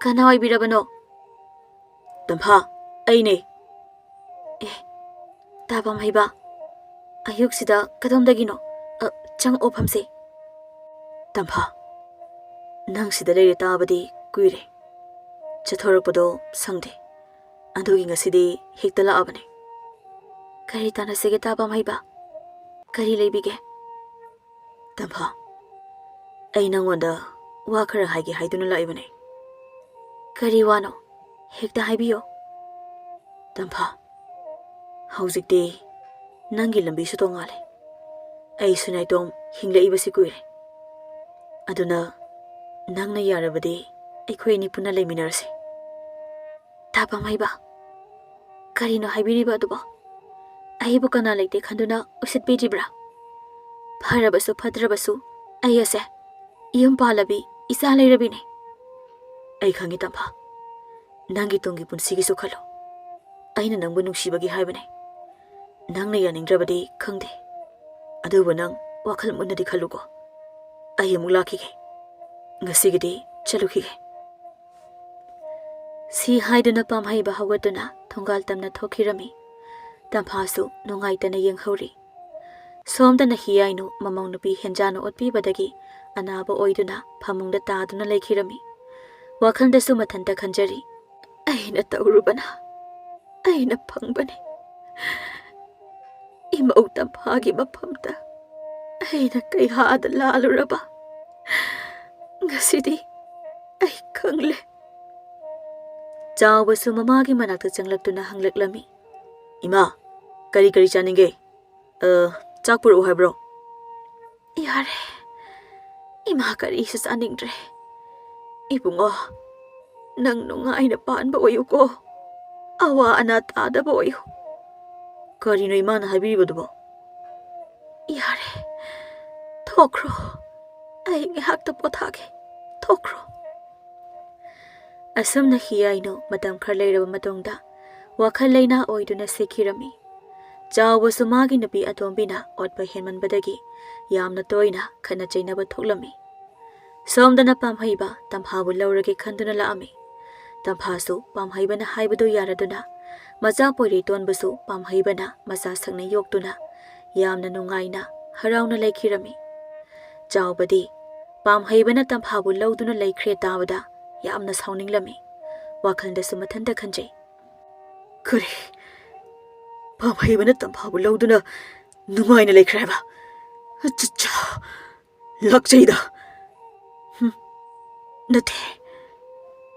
"ꯀꯅꯥ ꯑꯣꯏꯕꯤꯔꯕꯅꯣ?" "ꯇꯝꯐꯥ, ꯑꯩꯅꯦ꯫" "ꯑꯦ, ꯇꯥ ꯄꯥꯝꯍꯩꯕ, ꯑꯌꯨꯛꯁꯤꯗ ꯀꯗꯣꯝꯗꯒꯤꯅꯣ? ꯑ, ꯆꯪꯉꯛꯑꯣ, ꯐꯝꯁꯦ꯫" "ꯇꯝꯐꯥ, ꯅꯪ ꯁꯤꯗ ꯂꯩꯔꯦ ꯇꯥꯕꯗꯤ ꯀꯨꯏꯔꯦ꯫ ꯆꯠꯊꯣꯔꯛꯄꯗꯣ ꯁꯪꯗꯦ꯫ ꯑꯗꯨꯒꯤ ꯉꯁꯤꯗꯤ ꯍꯦꯛꯇ ꯂꯥꯛꯑꯕꯅꯦ꯫" "ꯀꯔꯤ ꯇꯥꯟꯅꯁꯤꯒꯦ ꯇꯥ ꯄꯥꯝꯍꯩꯕ? ꯀꯔꯤ ꯂꯩꯕꯤꯒꯦ?" "ꯇꯝꯐꯥ, ꯑꯩ ꯅꯪꯉꯣꯟꯗ ꯋꯥ ꯈꯔ ꯍꯥꯏꯒꯦ ꯍꯥꯏꯗꯨꯅ ꯂꯥꯛꯏꯕꯅꯦ꯫" "ꯀꯔꯤ ꯋꯥꯅꯣ? ꯍꯦꯛꯇ ꯍꯥꯏꯕꯤꯌꯣ꯫" "ꯇꯝꯐꯥ, ꯍꯧꯖꯤꯛꯇꯤ ꯅꯪꯒꯤ ꯂꯝꯕꯤꯁꯨ ꯇꯣꯡꯉꯥꯜꯂꯦ꯫ ꯑꯩꯁꯨ ꯅꯥꯏꯇꯣꯝ ꯍꯤꯡꯂꯛꯏꯕꯁꯤ ꯀꯨꯏꯔꯦ꯫ ꯑꯗꯨꯅ ꯅꯪꯅ ꯌꯥꯔꯕꯗꯤ ꯑꯩꯈꯣꯏ ꯑꯅꯤ ꯄꯨꯟꯅ ꯂꯩꯃꯤꯟꯅꯔꯁꯤ꯫" "ꯇꯥ ꯄꯥꯝꯍꯩꯕ, ꯀꯔꯤꯅꯣ ꯍꯥꯏꯕꯤꯔꯤꯕ ꯑꯗꯨꯕꯣ? ꯑꯩꯕꯨ ꯀꯅꯥ ꯂꯩꯇꯦ ꯈꯟꯗꯨꯅ ꯎꯁꯤꯠꯄꯤꯗ꯭ꯔꯤꯕ꯭ꯔꯥ? ꯐꯔꯕꯁꯨ ꯐꯠꯇ꯭ꯔꯕꯁꯨ ꯑꯩ ꯑꯁꯦ ꯌꯨꯝ ꯄꯥꯜꯂꯕꯤ, ꯏꯆꯥ ꯂꯩꯔꯕꯤꯅꯦ꯫" "ꯑꯩ ꯈꯪꯉꯤ ꯇꯝꯐꯥ, ꯅꯪꯒꯤ ꯇꯨꯡꯒꯤ ꯄꯨꯟꯁꯤꯒꯤꯁꯨ ꯈꯜꯂꯨ꯫ ꯑꯩꯅ ꯅꯪꯕꯨ ꯅꯨꯡꯁꯤꯕꯒꯤ ꯍꯥꯏꯕꯅꯦ꯫ ꯅꯪꯅ ꯌꯥꯅꯤꯡꯗ꯭ꯔꯕꯗꯤ ꯈꯪꯗꯦ, ꯑꯗꯨꯕꯨ ꯅꯪ ꯋꯥꯈꯜ ꯃꯨꯟꯅꯗꯤ ꯈꯜꯂꯨꯀꯣ꯫ ꯑꯩ ꯑꯃꯨꯛ ꯂꯥꯛꯈꯤꯒꯦ꯫ ꯉꯁꯤꯒꯤꯗꯤ ꯆꯠꯂꯨꯈꯤꯒꯦ꯫" ꯁꯤ ꯍꯥꯏꯗꯨꯅ ꯄꯥꯝꯍꯩꯕ ꯍꯧꯒꯠꯇꯨꯅ ꯊꯣꯡꯒꯥꯜ ꯇꯝꯅ ꯊꯣꯛꯈꯤꯔꯝꯃꯤ꯫ ꯇꯝꯐꯥꯁꯨ ꯅꯨꯡꯉꯥꯏꯇꯅ ꯌꯦꯡꯍꯧꯔꯤ꯫ ꯁꯣꯝꯗꯅ ꯍꯤꯌꯥꯏꯅꯨ ꯃꯃꯧ ꯅꯨꯄꯤ ꯍꯦꯟꯖꯥꯅ ꯑꯣꯠꯄꯤꯕꯗꯒꯤ ꯑꯅꯥꯕ ꯑꯣꯏꯗꯨꯅ ꯐꯃꯨꯡꯗ ꯇꯥꯗꯨꯅ ꯂꯩꯈꯤꯔꯝꯃꯤ꯫ ꯋꯥꯈꯜꯗꯁꯨ ꯃꯊꯟꯇ ꯈꯟꯖꯔꯤ, "ꯑꯩꯅ ꯇꯧꯔꯨꯕꯅ, ꯑꯩꯅ ꯐꯪꯕꯅꯤ꯫ ꯏꯃꯧ ꯇꯝꯐꯥꯒꯤ ꯃꯐꯝꯗ ꯑꯩꯅ ꯀꯩꯍꯥꯗ ꯂꯥꯜꯂꯨꯔꯕ꯫ ꯉꯁꯤꯗꯤ ꯑꯩ ꯈꯪꯂꯦ꯫ ꯆꯥꯎꯕꯁꯨ ꯃꯃꯥꯒꯤ ꯃꯅꯥꯛꯇ ꯆꯪꯂꯛꯇꯨꯅ ꯍꯪꯂꯛꯂꯝꯃꯤ, "ꯏꯃꯥ, ꯀꯔꯤ ꯀꯔꯤ ꯆꯥꯅꯤꯡꯒꯦ? ꯑ, ꯆꯥꯛ ꯄꯨꯔꯛꯎ ꯍꯥꯏꯕ꯭ꯔꯣ?" "ꯌꯥꯔꯦ, ꯏꯃꯥ ꯀꯔꯤꯁꯨ ꯆꯥꯅꯤꯡꯗ꯭ꯔꯦ꯫ ꯏꯕꯨꯡꯉꯣ, ꯅꯪ ꯅꯨꯡꯉꯥꯏꯅ ꯄꯥꯟꯕ ꯑꯣꯏꯌꯨꯀꯣ, ꯑꯋꯥ ꯑꯅꯥ ꯇꯥꯗꯕ ꯑꯣꯏꯌꯨ꯫" "ꯀꯔꯤꯅꯣ ꯏꯃꯥꯅ ꯍꯥꯏꯕꯤꯔꯤꯕꯗꯨꯕꯣ?" "ꯌꯥꯔꯦ, ꯊꯣꯛꯈ꯭ꯔꯣ, ꯑꯩ ꯉꯥꯏꯍꯥꯛꯇ ꯄꯣꯊꯥꯒꯦ, ꯊꯣꯛꯈ꯭ꯔꯣ꯫" ꯑꯁꯨꯝꯅ ꯍꯤꯌꯥꯏꯅꯨ ꯃꯇꯝ ꯈꯔ ꯂꯩꯔꯕ ꯃꯇꯨꯡꯗ ꯋꯥꯈꯜ ꯂꯩꯅꯥ ꯑꯣꯏꯗꯨꯅ ꯁꯤꯈꯤꯔꯝꯃꯤ꯫ ꯆꯥꯎꯕꯁꯨ ꯃꯥꯒꯤ ꯅꯨꯄꯤ ꯑꯇꯣꯝꯕꯤꯅ ꯑꯣꯠꯄ ꯍꯦꯟꯃꯟꯕꯗꯒꯤ ꯌꯥꯝꯅ ꯇꯣꯏꯅ ꯈꯠꯅ ꯆꯩꯅꯕ ꯊꯣꯛꯂꯝꯃꯤ꯫ ꯁꯣꯝꯗꯅ ꯄꯥꯝꯍꯩꯕ ꯇꯝꯐꯥꯕꯨ ꯂꯧꯔꯒꯦ ꯈꯟꯗꯨꯅ ꯂꯥꯛꯑꯝꯃꯤ꯫ ꯇꯝꯐꯥꯁꯨ ꯄꯥꯝꯍꯩꯕꯅ ꯍꯥꯏꯕꯗꯨ ꯌꯥꯔꯗꯨꯅ ꯃꯆꯥ ꯄꯣꯏꯔꯩꯇꯣꯟꯕꯁꯨ ꯄꯥꯝꯍꯩꯕꯅ ꯃꯆꯥ ꯁꯛꯅ ꯌꯣꯛꯇꯨꯅ ꯌꯥꯝꯅ ꯅꯨꯡꯉꯥꯏꯅ ꯍꯔꯥꯎꯅ ꯂꯩꯈꯤꯔꯝꯃꯤ꯫ ꯆꯥꯎꯕꯗꯤ ꯄꯥꯝꯍꯩꯕꯅ ꯇꯝꯐꯥꯕꯨ ꯂꯧꯗꯨꯅ ꯂꯩꯈ꯭ꯔꯦ ꯇꯥꯕꯗ ꯌꯥꯝꯅ ꯁꯥꯎꯅꯤꯡꯂꯝꯃꯤ꯫ ꯋꯥꯈꯜꯗꯁꯨ ꯃꯊꯟꯇ ꯈꯟꯖꯩ, "ꯀꯔꯤ? ꯄꯥꯝꯍꯩꯕꯅ ꯇꯝꯐꯥꯕꯨ ꯂꯧꯗꯨꯅ ꯅꯨꯡꯉꯥꯏꯅ ꯂꯩꯈ꯭ꯔꯦ ꯍꯥꯏꯕ? ꯑꯆꯠꯆꯥ! ꯂꯥꯛꯆꯩꯗ꯫ ꯍꯨꯝ, ꯅꯠꯇꯦ,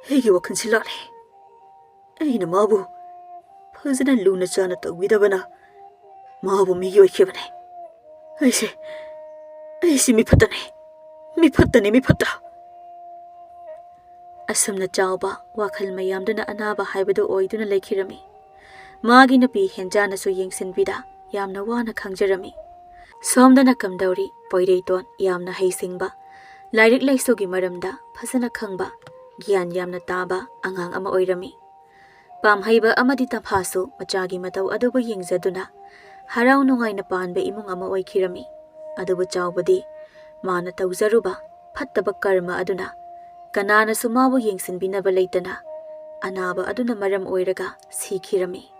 ꯑꯩꯒꯤ ꯋꯥꯈꯜꯁꯤ ꯂꯥꯜꯂꯦ꯫ ꯑꯩꯅ ꯃꯥꯕꯨ ꯐꯖꯅ ꯂꯨꯅ ꯆꯥꯅ ꯇꯧꯕꯤꯗꯕꯅ ꯃꯥꯕꯨ ꯃꯤꯒꯤ ꯑꯣꯏꯈꯤꯕꯅꯦ꯫ ꯑꯩꯁꯦ, ꯑꯩꯁꯦ ꯃꯤꯐꯠꯇꯅꯦ, ꯃꯤꯐꯠꯇꯅꯦ, ꯃꯤꯐꯠꯇ꯫" ꯑꯁꯨꯝꯅ ꯆꯥꯎꯕ ꯋꯥꯈꯜ ꯃꯌꯥꯝꯗꯨꯅ ꯑꯅꯥꯕ ꯍꯥꯏꯕꯗꯨ ꯑꯣꯏꯗꯨꯅ ꯂꯩꯈꯤꯔꯝꯃꯤ꯫ ꯃꯥꯒꯤ ꯅꯨꯄꯤ ꯍꯦꯟꯖꯥꯅꯁꯨ ꯌꯦꯡꯁꯤꯟꯕꯤꯗ ꯌꯥꯝꯅ ꯋꯥꯅ ꯈꯥꯡꯖꯔꯝꯃꯤ꯫ ꯁꯣꯝꯗꯅ ꯀꯝꯗꯧꯔꯤ ꯄꯣꯏꯔꯩꯇꯣꯟ ꯌꯥꯝꯅ ꯍꯩꯁꯤꯡꯕ, ꯂꯥꯏꯔꯤꯛ ꯂꯥꯏꯁꯨꯒꯤ ꯃꯔꯝꯗ ꯐꯖꯅ ꯈꯪꯕ, ꯒ꯭ꯌꯥꯟ ꯌꯥꯝꯅ ꯇꯥꯕ ꯑꯉꯥꯡ ꯑꯃ ꯑꯣꯏꯔꯝꯃꯤ꯫ ꯄꯥꯝꯍꯩꯕ ꯑꯃꯗꯤ ꯇꯝꯐꯥꯁꯨ ꯃꯆꯥꯒꯤ ꯃꯇꯧ ꯑꯗꯨꯕꯨ ꯌꯦꯡꯖꯗꯨꯅ ꯍꯔꯥꯎ ꯅꯨꯡꯉꯥꯏꯅ ꯄꯥꯟꯕ ꯏꯃꯨꯡ ꯑꯃ ꯑꯣꯏꯈꯤꯔꯝꯃꯤ꯫ ꯑꯗꯨꯕꯨ ꯆꯥꯎꯕꯗꯤ ꯃꯥꯅ ꯇꯧꯖꯔꯨꯕ ꯐꯠꯇꯕ ꯀꯔꯃ ꯑꯗꯨꯅ ꯀꯅꯥꯅꯁꯨ ꯃꯥꯕꯨ ꯌꯦꯡꯁꯤꯟꯕꯤꯅꯕ ꯂꯩꯇꯅ ꯑꯅꯥꯕ ꯑꯗꯨꯅ ꯃꯔꯝ ꯑꯣꯏꯔꯒ ꯁꯤꯈꯤꯔꯝꯃꯤ꯫